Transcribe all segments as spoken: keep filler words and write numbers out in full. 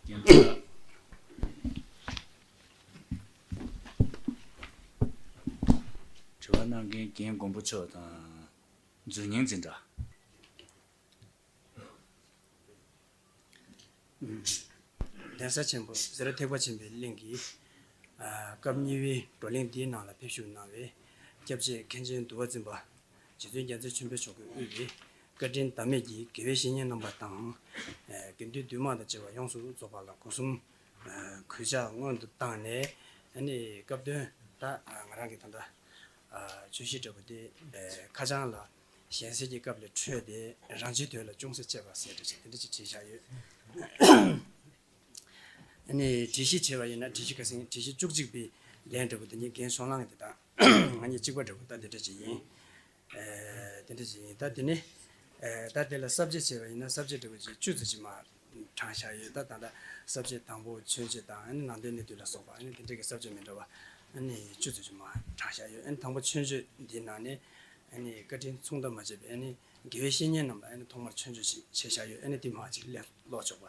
རྒན་ལགས། དྲི་བ་གནང་མཁན་རྒན་མགོན་པོ་མཆོག་དང་། མཛོད་སྙིང་འཛིན་གྲྭ། གདན་ས་ཆེན་པོ་ཟེར་ཐེག་པ་ཆེན་པོའི་གླིང་གི་ཨ་སྐབས་གཉིས་པའི་བགྲོ་གླེང་འདིའི་ནང་ལ་ཕེབས་ཞུགས་གནང་བའི་སྐྱབས་རྗེ་མཁན་ཆེན་འདུལ་བ་འཛིན་པ་རྗེ་བཙུན་རྒྱལ་མཚན་ཆོས་འཕེལ་མཆོག་གིས་དབུས་པའི་བཀའ་དྲིན་ཟླ་མེད་ཀྱི་དགེ་བའི་བཤེས་གཉེན་རྣམ་པ་དང་། ཨ་དགེ་འདུན་འདུས་མང་དང་བཅས་པ་ཡོངས་སུ་རྫོགས་པ་ལ་སྒོ་གསུམ་ཨ་གུས་ཕྱག་སྔོན་དུ་བཏང་ནས། ཨ་ནི་སྐབས་དོན་ད་ཨ་ང་རང་གི་ད་ལྟ་ཨ་བརྗོད་གཞི་འདྲ་པོ་དེ་ཨ་ཁ་བྱང་ལ་གཞན་སེལ་གྱི་སྐབས་ལས་འཕྲོས་ཏེ་རང་སྤྱིའི་དོན་ལ་ཅུང་ཟད་དཔྱད་པ་ཟེར་འདྲ་ཞིག་དེ་འདྲ་ཞིག་བྲིས་བཞག་ཡོད། ཨ་ནི་བྲིས་གཞི་བྱས་པ་ཡིན་ན་བྲིས་གཞི་ཁ་སང་བྲིས་གཞི་བཅུ་གཅིག་པའི་ལན་འདྲ་པོ་དེ་ཉིད་རྒན་ཤོང་ལང་དེ་དང་ང་གཉིས་གཅིག་པ་འདྲ་པོ་ད་དེ་འདྲ་ཞིག་ཡིན། ཨ་དེ་འདྲ་ཞིག་ཡིན། ད་དེ་ནི་ཨ་ད་དེ་ལ་གསར་བརྗེ་བྱས་པ་ཡིན་ན་གསར་བརྗེ་འདྲ་པོ་ཅིག་བཅུ་ཙམ་ཅིག་མར་དྲངས་བཞག་ཡོད། ད་ད་ལྟ་གསར་བརྗེ་དང་པོ་མཆོད་བརྗོད་དང་ཨ་ནི་ནང་དོན་གནད་བསྡུས་ལ་སོགས་པ་ཨ་ནི་དེ་འདྲ་གི་གསར་བརྗེ་མི་འདྲ་བ་ཨ་ནི་བཅུ་ཙམ་ཅིག་མར་དྲངས་བཞག་ཡོད། ཨ་ནི་དང་པོ་མཆོད་བརྗོད་འདིའི་ནང་ནས་ཨ་ནི་བཀའ་དྲིན་མཚུངས་ཟླ་མ་བྱས་པའི་ཨ་ནི་དགེ་བའི་བཤེས་གཉེན་རྣམས་ལ་ཨ་ནི་ཐོག་མར་མཆོད་བརྗོད་ཅིག་བྱས་བཞག་ཡོད། ཨ་ནི་དེ་མར་ཅིག་ཀློག་ཆོག་པ།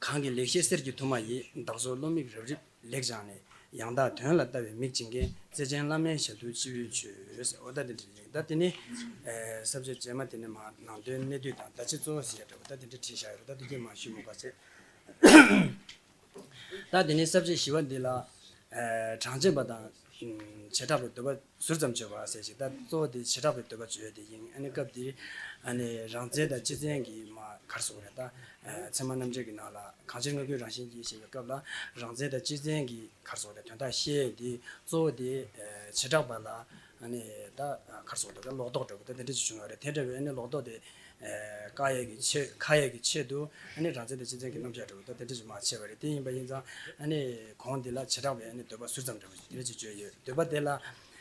གང་གི་ལེགས་བཤད་གསེར་གྱི་ཐུར་མ་ཡིས། བདག་སོགས་བློ་མིག་རབ་རིབ་ལེགས་སྦྱངས་ནས། ཡང་དག་དོན་ལ་ལྟ་བའི་མིག་བྱིན་མཁན། བརྩེ་ཆེན་བླ་མའི་ཞལ་དུ་སྤྱི་བོས་མཆོད་ཟེར། འོ་ད་དེ་འདྲ་རེད། ད་དེ་ནི་ཨ་གསར་བརྗེ་རྗེས་མ་དེ་ནི་མར་ནང་དོན་གནད་བསྡུས་དང་ཟླ་ཕྱེད་གཙོ་བོ་ཟེར་ཡ་འདྲ་པོ་ད་དེ་འདྲ་བྲིས་བཞག་ཡོད་རེད། ད་དེ་གས་མར་ཞུ་མི་དགོས་ཟེར། ད་དེ་ནས་གསར་བརྗེ་བཞི་པ་འདི་ལ་ཨ་གྲངས་ཅན་པ་དང་བྱེ་བྲག་པའི་འདོད་པ་ཟུར་ཙམ་བརྗོད་པ་ཟེར་ཞིང་། ད་གཙོ་བོ་དེ་བྱེ་བྲག་པའི་འདོད་པ་བརྗོད་དེ་ཡིན། ཨ་ནི་སྐབས་དེར་ཨ་ནི་རང་མཚན་དང་སྤྱི་མཚན་གྱི་མ་ག་རེ་ཟེར་དགོས་རེད། ད་ཨ་ཚད་མ་རྣམ་འགྲེལ་གྱི་ནང་ལ་གང་ཕྱིར་སྔ་རྒོལ་རང་བཞིན་གྱིས་ཞེས་པའི་སྐབས་ལ་རང་མཚན་དང་སྤྱི་མཚན་གྱི་ག་རེ་ཟེར་དགོས་རེད། དོན་དག་བཤད་དེ་གཙོ་བོ་དེ་ཨ་བྱེ་བྲག་པ་ལ་ཨ་ནི་ད་ག་རེ་ཟེར་དགོས་རེད། ལོག་རྟོག་འདྲ་པོ་ད་དེ་འདྲ་ཅིག་བྱུང་ཡོད་རེད། དེ་འདྲ་བའི་ཨ་ནི་ལོག་རྟོག་དེ་ཨ་བཀག་ཡས་ཀྱི་ཆེད་ཁ་ཡས་ཀྱི་ཆེད་དུ་ཨ་ནི་རང་མཚན་དང་སྤྱི་མཚན་གྱི་རྣམ་གཞག་འདྲ་པོ་ད་དེ་འདྲ་ཅིག་མར་བྱས་པ་རེད། དེ་ཡིན་པ་ཡིན་ཙང་ཨ་ནི་གོང་འདི་ལ་བྱེ་བྲག་པའི་ཨ་ནི་འདོད་པ་ཟུར་ཙམ་འདྲ་པོ་ཞིག་དེ་འདྲ་ཅིག་བརྗོད་ཡོད། འདོད་པ་དེ་ལ་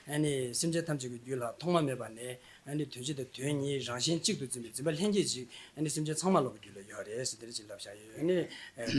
ཨ་ནི་སེམས་ཅན་ཐམས་ཅད་ཀྱི་རྒྱུད་ལ་ཐོག་མ་མེད་པ་ནས་ཨ་ནི་དོན་སྤྱི་དང་དོན་གཉིས་རང་བཞིན་གཅིག་ཏུ་འཛིན་པའི་འཛིན་པ་ལྷན་སྐྱེས་ཅིག་ཨ་ནི་སེམས་ཅན་ཚང་མ་ལོག་གི་རྒྱུད་ལ་ཡོད་རེད་ཟེར་དེ་འདྲ་ཅིག་ལབ་བཞག་ཡོད། ཨ་ནི་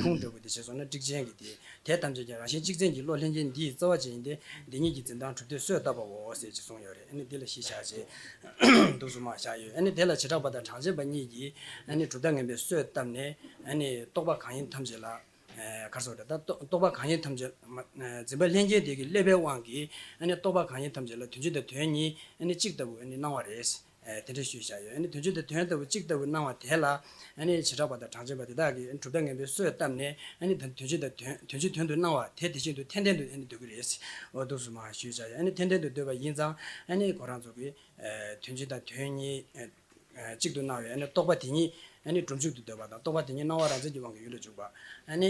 ཁུངས་འདྲ་པོ་དེ་བྱས་སོང་ན་ཊིཀ་ཅན་གྱི་དེ། དེ་ཐམས་ཅད་ཀྱང་རང་བཞིན་གཅིག་ཅན་གྱི་བློ་ལྷན་སྐྱེས་འདིའི་རྩ་བ་ཅན་ཡིན་ཏེ། འདི་ཉིད་ཀྱི་འཛིན་སྟངས་གྲུབ་མཐས་གསོས་བཏབ་པའོ་ཟེར་ཅིག་གསུངས་ཡོད་རེད། ཨ་ནི་འདི་ལ་གཞི་བཞག་བྱས་འདུག་སེ་མར་བཞག་ཡོད། ཨ་ནི་དེ་ལ་བྱེ་བྲག་པ་དང་གྲངས་ཅན་པ་གཉིས་ཀྱིས་ཨ་ནི་གྲུབ་མཐས་ངན་པའི་གསོས་བཏབ་ནས་ཨ་ནི་རྟོག་པ་གང་ཡིན་ཐམས་ཅད་ལ་ཨ་ག་རེ་ཟེར་དགོས་རེད། ད་རྟོག་རྟོག་པ་གང་ཡིན་ཐམས་ཅད་མ་ཨ་འཛིན་པ་ལྷན་སྐྱེས་དེ་གི་བསླད་པའི་དབང་གིས་ཨ་ནི་རྟོག་པ་གང་ཡིན་ཐམས་ཅད་ལ་དོན་སྤྱི་དང་དོན་གཉིས་ཨ་ནི་གཅིག་ལྟ་བུ་ཨ་ནི་སྣང་བ་རེད། ཨ་དེ་འདྲ་ཞུས་བཞག་ཡོད། ཨ་ནི་དོན་སྤྱི་དང་དོན་ལྟ་བུ་གཅིག་ལྟ་བུ་སྣང་བ་དེ་ལ་ཨ་ནི་བྱེ་བྲག་པ་དང་གྲངས་ཅན་པ་དེ་དག་གིས་གྲུབ་མཐས་ངན་པའི་གསོས་བཏབ་ནས་ཨ་ནི་དོན་དོན་སྤྱི་དང་དོན་དོན་སྤྱི་དོན་དུ་སྣང་བ་དེ་དེ་བཞིན་དུ་ཏན་ཏན་དུ་ཨ་ནི་འདོད་ཀྱི་རེད། འོ་འདུག་སེ་མར་ཞུས་བཞག་ཡོད། ཨ་ནི་ཏན་ཏན་དུ་འདོད་པ་ཡིན་ཙང་ཨ་ནི་ཁོ་རང་ཚོ་གིས་ཨ་དོན་སྤྱི་དང་དོན་གཉིས་ཨ་ཨ་གཅིག་ཏུ་སྣང་བའི་ཨ་ནི་རྟོག་པ་དེ་ཉིད་ཨ་ནི་སྒྲུབ་འཇུག་ཏུ་འདོད་པ་དང་རྟོག་པ་དེ་ཉིད་སྣང་བ་རང་མཚན་གྱི་དབང་གིས་ཡུལ་ལ་འཇུག་པ། ཨ་ནི་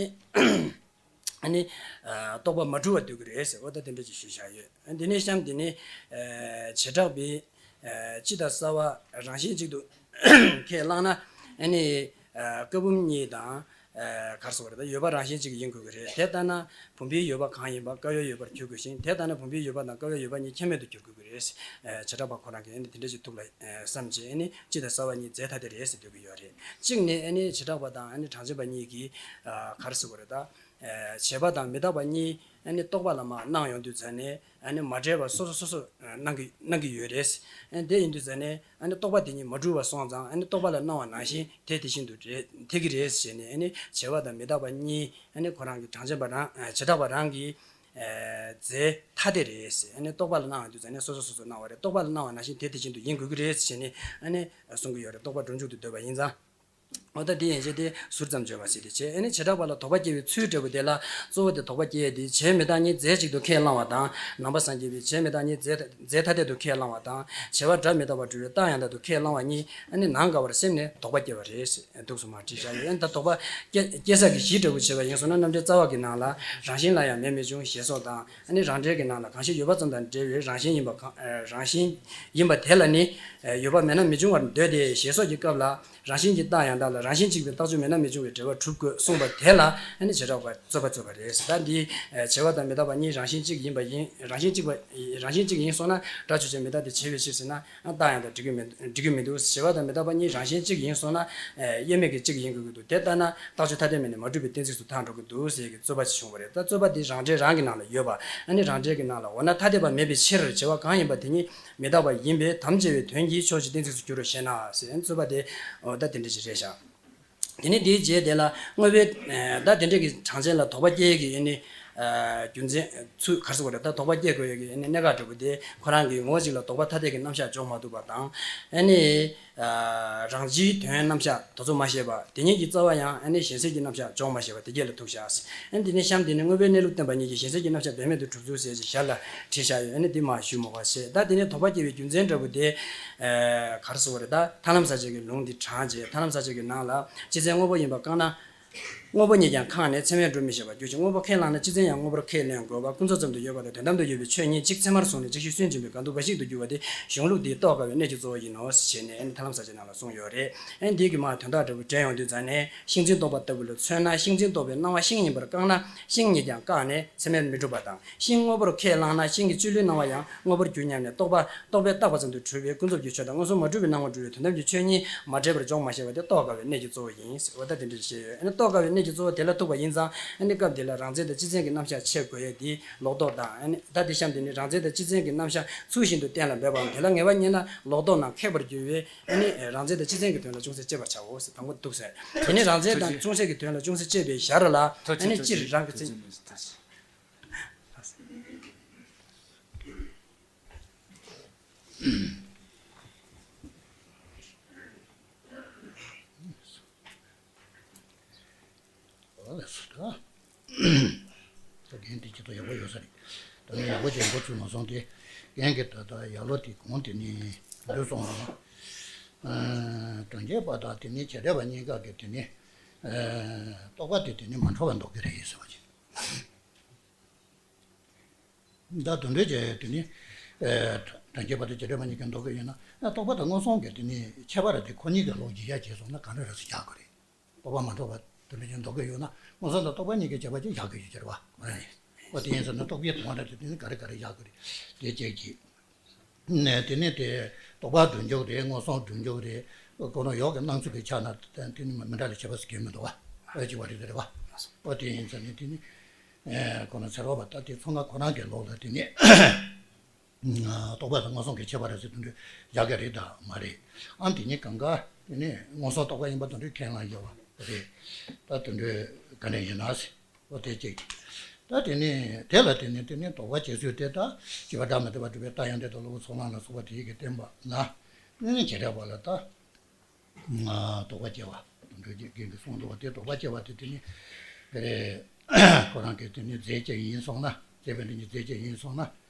ཨ་ནི་ཨ་རྟོག་པ་མ་གྲུབ་པར་འདོད་ཀྱི་རེད་ཟེར། འོ་ད་དེ་འདྲ་ཅིག་ཞུས་བཞག་ཡོད། འདི་ནས་གཤམ་འདི་ནི་ཨ་བྱེ་བྲག་པའི་ཨ་སྤྱི་དང་གསར་བ་རང་བཞིན་གཅིག་ཏུ་ཁས་བླངས་ན་ཨ་ནི་ཨ་བཀའ་འབུམ་གཉིས་དང་ཨ་ག་རེ་ཟེར་དགོས་རེད། ད་ཡོད་པ་རང་བཞིན་གཅིག་ཡིན་དགོས་ཀྱི་རེད། དེ་ལྟར་ན་བུམ་པའི་ཡོད་པ་གང་ཡིན་པ་བཀའ་བརྒྱད་ཡོད་པར་གྱུར་དགོས་ཤིང་། དེ་ལྟར་ན་བུམ་པའི་ཡོད་པ་དང་བཀའ་བརྒྱད་ཡོད་པ་གཉིས་ཁྱད་མེད་དུ་འགྱུར་དགོས་ཀྱི་རེད། ཨ་བྱེ་བྲག་པ་ཁོ་རང་གིས་ཨ་ནི་དེ་འདྲ་ཞིག་ཐུགས་ལ་ཨ་བསམ་བྱས་ཨ་ནི་སྤྱི་དང་གསར་བ་གཉིས་རྫས་ཐ་དད་རེད་ཟེར་འདོད་ཀྱི་ཡོད་རེད། གཅིག་ནས་ཨ་ནི་བྱེ་བྲག་པ་དང་ཨ་ནི་གྲངས་ཅན་པ་གཉིས་ཀྱིས་ཨ་ག་རེ་ཟེར་དགོས་རེད། ད་ཨ་བྱས་པ་དང་མི་རྟག་པ་གཉིས་ཨ་ནི་རྟོག་པ་ལ་མར་སྣང་ཡོང་དུས་ཙ་ནས་ཨ་ནི་མ་འདྲེས་པ་སོ་སོ་སོ་སོ་ཨ་སྣང་གི་སྣང་གི་ཡོད་རེད། ཨ་དེ་ཡིན་དུས་ཙ་ནས་ཨ་ནི་རྟོག་པ་དེ་ཉིད་མ་གྲུབ་པ་སོང་ཙང་ཨ་ནི་རྟོག་པ་ལ་སྣང་བ་ནང་བཞིན་དེ་དེ་བཞིན་དུ་རེད་འཐད་ཀྱི་རེད་ཟེར་ནས། ཨ་ནི་བྱས་པ་དང་མི་རྟག་པ་གཉིས་ཨ་ནི་ཁོ་རང་གི་གྲངས་ཅན་པ་རང་ཨ་བྱེ་བྲག་པ་རང་གི་ཨ་རྫས་ཐ་དད་རེད་ཟེར། ཨ་ནི་རྟོག་པ་ལ་སྣང་ཡོང་དུས་ཙ་ནས་སོ་སོ་སོ་སོ་སྣང་བ་རེད། རྟོག་པ་ལ་སྣང་བ་ནང་བཞིན་དེ་དེ་བཞིན་དུ་ཡིན་དགོས་ཀྱི་རེད་ཟེར་ནས་ཨ་ནི་གསུང་གི་ཡོད་རེད། རྟོག་པ་སྒྲུབ་འཇུག་ཏུ་འདོད་པ་ཡིན་ཙང་། འོ་ད་དེ་ཡན་ཆད་དེ་ཟུར་ཙམ་བརྗོད་པ་ཞིག་རེད་བྱས། ཨ་ནི་བྱེ་བྲག་པ་ལ་དོགས་པ་སྐྱེ་བའི་ཚུལ་འབྲས་བུ་དེ་ལ་གཙོ་བོ་དེ་དོགས་པ་སྐྱེ་ཡས་དེ་བྱས་མི་རྟག་གཉིས་རྫས་གཅིག་ཏུ་ཁས་བླང་བ་དང་། ནང་པ་སངས་རྒྱས་པས་བྱས་མི་རྟག་གཉིས་རྫས་རྫས་ཐ་དད་དུ་ཁས་བླང་བ་དང་། བྱས་པ་སྒྲ་མི་རྟག་པ་སྒྲུབ་པའི་རྟགས་ཡང་དག་ཏུ་ཁས་བླང་བ་གཉིས་ཨ་ནི་ནང་འགལ་བར་སེམས་ནས་དོགས་པ་སྐྱེ་བ་རེད་ཟེར་འདུག་སེ་མར་བྲིས་བཞག་ཡོད། ཨ་ནི་ད་དོགས་པ་སྐྱེ་སྐྱེ་ས་གི་གཞི་འདྲ་བོ་བྱས་པ་ཡིན་སོང་ན་རྣམ་འགྲེལ་རྩ་བ་གི་ནང་ལ་རང་བཞིན་ལ་ཡང་མེ་མི་འབྱུང་ཞེས་སོགས་དང་། ཨ་ནི་རང་འགྲེལ་གྱི་ནང་ལ་གང་ཞིག་ཡོད་པ་ཙམ་དང་འབྲེལ་བའི་རང་བཞིན་ཡིན་པ་གང་ཨ་རང་བཞིན་ཡིན་པ་དེ་ལ་ནི་ཡོད་པ་མེད་ན་མི་འབྱུང་བར་འདོད་དེ་ཞེས་སོགས་ཀྱི་སྐབས་ལ། རང་བཞིན་གྱི་རྟགས་ཡང་དག་ལ་རང་བཞིན་གཅིག་པའི་རྟགས་ཆོས་མེད་ན་མི་འབྱུང་བའི་འགྲེལ་པ་གྲུབ་དགོས་གསུངས་པ་དེ་ལ་ཨ་ནི་བྱེ་བྲག་པ་རྩོད་པ་རྩོད་པ་རེད་ཟེར། ད་འདི་ཨ་བྱས་པ་དང་མི་རྟག་པ་གཉིས་རང་བཞིན་གཅིག་ཡིན་པ་ཡིན། རང་བཞིན་གཅིག་པ་རང་བཞིན་གཅིག་ཡིན་སོང་ན་སྒྲ་ཆོས་ཅན། མི་རྟག་སྟེ་བྱས་པའི་ཕྱིར་ཟེར་ན་ཨ་རྟགས་ཡང་དག་འགྲིག་གི་མི་འགྲིག་གི་མི་འདུག་བྱས་པ་དང་མི་རྟག་པ་གཉིས་རང་བཞིན་གཅིག་ཡིན་སོང་ན་ཨ་དབྱེར་མེད་ཀྱི་གཅིག་ཡིན་དགོས་ཀྱི་འདུག་དེ་ལྟར་ན་རྟགས་ཆོས་ཐ་དད་མིན་ནས་མ་གྲུབ་པའི་གཏན་ཚིགས་སུ་ཐལ་འགྲོ་གི་འདུག་ཟེར་གྱི་རྩོད་པ་ཞིག་བྱུང་བ་རེད། ད་རྩོད་པ་འདི་རང་འགྲེལ་རང་གི་ནང་ལ་ཡོད་པ། ཨ་ནི་རང་འགྲེལ་གྱི་ནང་ལ་འོ་ན་ཐ་དད་པ་མེད་པའི་ཕྱིར་བྱས་པ་གང་ཡིན་པ་དེ་ཉིད་མི་རྟག་པ་ཡིན་པས་དམ་བཅས་པའི་དོན་གྱིས་ཕྱོགས་ཀྱི་གཏན་ཚིགས་སུ་འགྱུར་རོ་ཞེ་ན་ཟེར། རྩོད་པ་དེ་འོ་ད་དེ་འདྲ་ཞིག་རེད་ཤག་དེ་ནས་དེའི་རྗེས་དེ་ལ་དངོས་པོའི་ད་དེ་འདྲ་གི་གྲངས་ཅན་ལ་དོགས་པ་སྐྱེ་གི་ཨ་ནི་རྒྱུ་མཚན་ཚུལ་ག་རེ་ཟེར་དགོས་རེད། ད་དོགས་པ་སྐྱེ་དགོས་ཡོད་ཀྱི་ཨ་ནི་གནད་འགག་འདྲ་པོ་དེ་ཁོ་རང་གི་ངོ་བོ་གཅིག་ལ་དོགས་པ་ཐ་དད་ཀྱི་རྣམ་གཞག་འཇོག་མ་ཐུབ་པ་དང་། ཨ་ནི་རང་སྤྱིའི་དོན་རྣམ་གཞག་དེ་ཚོ་མ་ཤེས་པ། དེ་ཉིད་ཀྱི་རྩ་བ་ཡང་ཨ་ནི་གཞན་སེལ་གྱི་རྣམ་གཞག་འཇོག་མ་ཤེས་པ་དེ་སྐད་ལ་ཐུག་བཞག་ཨ་ནི་དེ་ནས་གཤམ་དེ་ནས་དངོས་པོའི་གནས་ལུགས་བསྟན་པ་ཉིད་ཀྱིས་གཞན་སེལ་གྱི་རྣམ་གཞག་བེད་མེད་དུ་གྲུབ་ཚུལ་ཟེར་ཞེས་ཞར་ལ་བྲིས་བཞག་ཡོད། ཨ་ནི་དེ་མར་ཞུ་མ་དགོས་ཞེས། ད་དེ་ནས་དོགས་པ་སྐྱེ་བའི་རྒྱུ་མཚན་འདྲ་པོ་དེ་ག་རེ་ཟེར་དགོས་རེད། ད་ཐར་ལམ་ས་བཅད་ཀྱི་ལུང་འདི་དྲངས་རྗེས་ཐར་ལམ་ས་བཅད་ཀྱི་ནང་ལ་སྤྱི་མཚན་དངོས་པོ་ཡིན་པ་བཀག་ན། དངོས་པོ་ཉིད་ཀྱང་བཀག་ནས་ཚད་མས་འགྲོ་མི་ཤེས་པར་འགྱུར་ཞིང་། དངོས་པོ་ཁས་བླངས་ན་སྤྱི་མཚན་ཡང་དངོས་པོར་ཁས་ལེན་དགོས་པ་ཀུན་རྫོབ་ཙམ་དུ་ཡོད་པ་དང་དོན་དམ་དུ་ཡོད་པའི་ཆོས་ཉིད་གཅིག་ཚད་མར་བཟུང་ནས་ཅིག་ཤོས་སུན་འབྱིན་པའི་འགལ་འདུ་འབའ་ཞིག་ཏུ་གྱུར་པ་དེ་གཞུང་ལུགས་འདིའི་རྟོགས་དཀའ་བའི་གནད་ཀྱི་གཙོ་བོ་ཡིན་ནོ་ཞེས་ནས་ཨ་ནི་ཐར་ལམ་ས་བཅད་ནང་ལ་གསུངས་ཡོད་རེད། ཨ་ནི་འདིའི་གི་མར་དོན་དག་འདྲ་པོ་དྲན་ཡོང་དུས་ཙང་ནས་ཤིང་འཛིན་རྟོག་པ་ལྟ་བུ་ལ་མཚོན་ན། ཤིང་འཛིན་རྟོག་པའི་སྣང་བ་ཤིང་ཡིན་པར་བཀག་ན་ཤིང་ཉིད་ཀྱང་བཀག་ནས་ཚད་མས་མི་འགྲུབ་པ་དང་། ཤིང་དངོས་པོར་ཁས་བླངས་ན་ཤིང་གི་སྤྱི་ལོའི་སྣང་བ་ཡང་དངོས་པོར་གྱུར་སྙམ་ནས་རྟོག་པ་རྟོག་པས་བཏགས་པ་ཙམ་དུ་གྲུབ་པའི་ཀུན་རྫོབ་ཀྱི་ཆོས་དང་མངོན་སུམ་མ་གྲུབ་པའི་སྣང་བ་འགྲུབ་པའི་དོན་དམ་གྱི་ཆོས་ཉིད་མ་འདྲེས་པར་འཇོག་མ་ཤེས་པ་དེ་རྟོགས་དཀའ་བའི་གནད་ཀྱི་གཙོ་བོ་ཡིན། འོ་ད་དེ་འདྲ་བཤད་ཡོད། ཨ་ནི་རྟོགས་དཀའ་བའི་གནད་ཀྱི་གཙོ་བོ་དེ་ལ་ཐུག་པ་ཡིན་ཙང་ཨ་ནི་སྐབས་འདི་ལ་རང་མཚན་དང་སྤྱི་མཚན་གྱི་རྣམ་གཞག་འཆད་དགོས་ཡས་འདི་ལོག་རྟོག་དང་། ཨ་ནི་ད་དེ་གཤམ་དེ་ནི་རང་མཚན་དང་སྤྱི་མཚན་གྱི་རྣམ་གཞག་ཚུལ་བཞིན་དུ་གཏན་ལ་འབེབས་པའམ་དེ་ལ་ངེས་པ་རྙེད་ན་ལོག་རྟོག་རྣམས་ཁེགས་པར་འགྱུར་བས། ཨ་ནི་རང་མཚན་དང་སྤྱི་མཚན་གྱི་དོན་ལ་ཅུང་ཟད་དཔྱད་པར་བྱའོ་ཟེར་དང་པོ་འདུག་ཟེར། དེ་ནི་རང་མཚན་དང་ཅུང་ཟད་ཀྱི་དོན་ལ་ཅུང་ཟད་དཔྱད་པའི་ཞར་ལ་ཨ་ནི་སྤྱིར་རང་གི་མཚན། ཨོ་ལགས་སོ། ད་ད་རྒན་དེ་ཅི་ལྟར་ཡག་པོ་ཡོད་ས་རེད། ད་ངས་ཡག་པོ་ཅིག་མགོ་ཚོས་མ་སོང་སྟེ། རྒན་གྱིས་ད་ལྟ་ཡར་ལོ་དེ་གོང་དེ་ནས་འདུག་སོང་ན། ཨ་དྲང་རྒྱས་པ་དང་དེ་ནས་བྱེ་བྲག་པ་གཉིས་ཀ་གི་དེ་ནས་ཨ་རྟོག་པ་དེ་དེ་ནས་མ་འཕྲོ་བར་འདོགས་ཀྱི་རེད་ཟེར་བ་ཅིག་ད་དོན་འགྲེལ་བྱས་དེ་ནི། ཨེ། དྲང་རྒྱས་པ་དང་བྱེ་བྲག་པ་གཉིས་ཀྱིས་འདོགས་ཀྱི་ཡོད་ན། ཨ་རྟོག་པ་དང་མངོན་སུམ་གྱི་དེ་ནི་ཁྱད་པར་དེ་ཁོ་གཉིས་ཀྱི་ལུགས་ཀྱི་ཡ་བྱས་སོང་ན་ག་འདྲ་རེད་ཟེར་རྒྱག་དགོས་རེད། རྟོག་པ་མ་འཕྲོག་པ་དོན་འགྲེལ་གྱིས་འདོགས་ཀྱི་ཡོད་ན་མངོན་སུམ་དང་རྟོག་པ་གཉིས་ཀྱི་ཁྱད་པར་ཅིག་བཞག་དགོས་ཀྱི་ཡོད་རེད་བ། ཨོ་དེ་ཡིན་ཟེར་ན་རྟོག་པའི་དོན་རེད་དེ་ནི་ག་རེ་ག་རེ་བཞག་དགོས་རེད་དེ་བྱས་ཀྱི། ནས་དེ་ནས་དེ་རྟོག་པ་སྒྲུབ་འཇུག་རེད། མངོན་སུམ་སྒྲུབ་འཇུག་རེད། ཁོ་རང་ཡོག་གི་སྣང་ཚུལ་གྱི་ཆ་ན་དེ་ནི་མི་འདྲ་ལ་ཁྱད་པར་ཟེར་གྱི་མི་འདུག་བ། ཨོ་གཅིག་པ་རེད་དེ་རེད་བ། ཨོ་དེ་ཡིན་ཟེར་ནས་དེ་ནི། ཁོ་རང་ཚེ་རོགས་པ་ད་དེ་ཚོ་ང་ཁོ་རང་གི་ལུགས་ལ་དེ་ནི་རྟོག་པ་དང་མངོན་སུམ་གྱི་ཁྱད་པར་རེད་ཟེར་དེ་འདྲ་བཞག་གི་རེད་དམ་མ་རེད། ཨ་དེ་ནི་གང་ག་དེ་ནི་མངོན་སུམ་རྟོག་པ་ཡིན་པ་དེ་འདྲ་ཁས་བླངས་ཡོད་པ་རེད། ད་དེ་འདྲ་ག་འདྲ་ཡིན་ན་ཟེར། ཨོ་དེ་གཅིག་ད་དེ་ནི་དེ་ལ་དེ་ནི་དེ་ནི་དོགས་པ་སྐྱེ་ཚུལ་དེ་ད་སྤྱི་པ་སྒྲ་མི་རྟག་པ་སྒྲུབ་པའི་རྟགས་ཡང་དེ་དང་གློ་བུར་ཚོགས་ལམ་ལ་སོགས་པ་དེ་ཡི་གེ་བསྟན་པ་ན་ནི་བྱེ་བྲག་པ་ལ་ད་དོགས་པ་སྐྱེ་བ་དང་འདོད་ཀྱི་རྒན་གྱིས་གསུངས་འདུག་བ། དེ་དོགས་པ་སྐྱེ་བ་དེ་དེ་ནི་དེ་རེད། ཁོ་རང་གི་དེ་ནི་རྫས་ཅིག་ཡིན་སོང་ན་རྫས་པའི་འདི་ཉིད་རྫས་ཅིག་ཡིན་སོང་ན་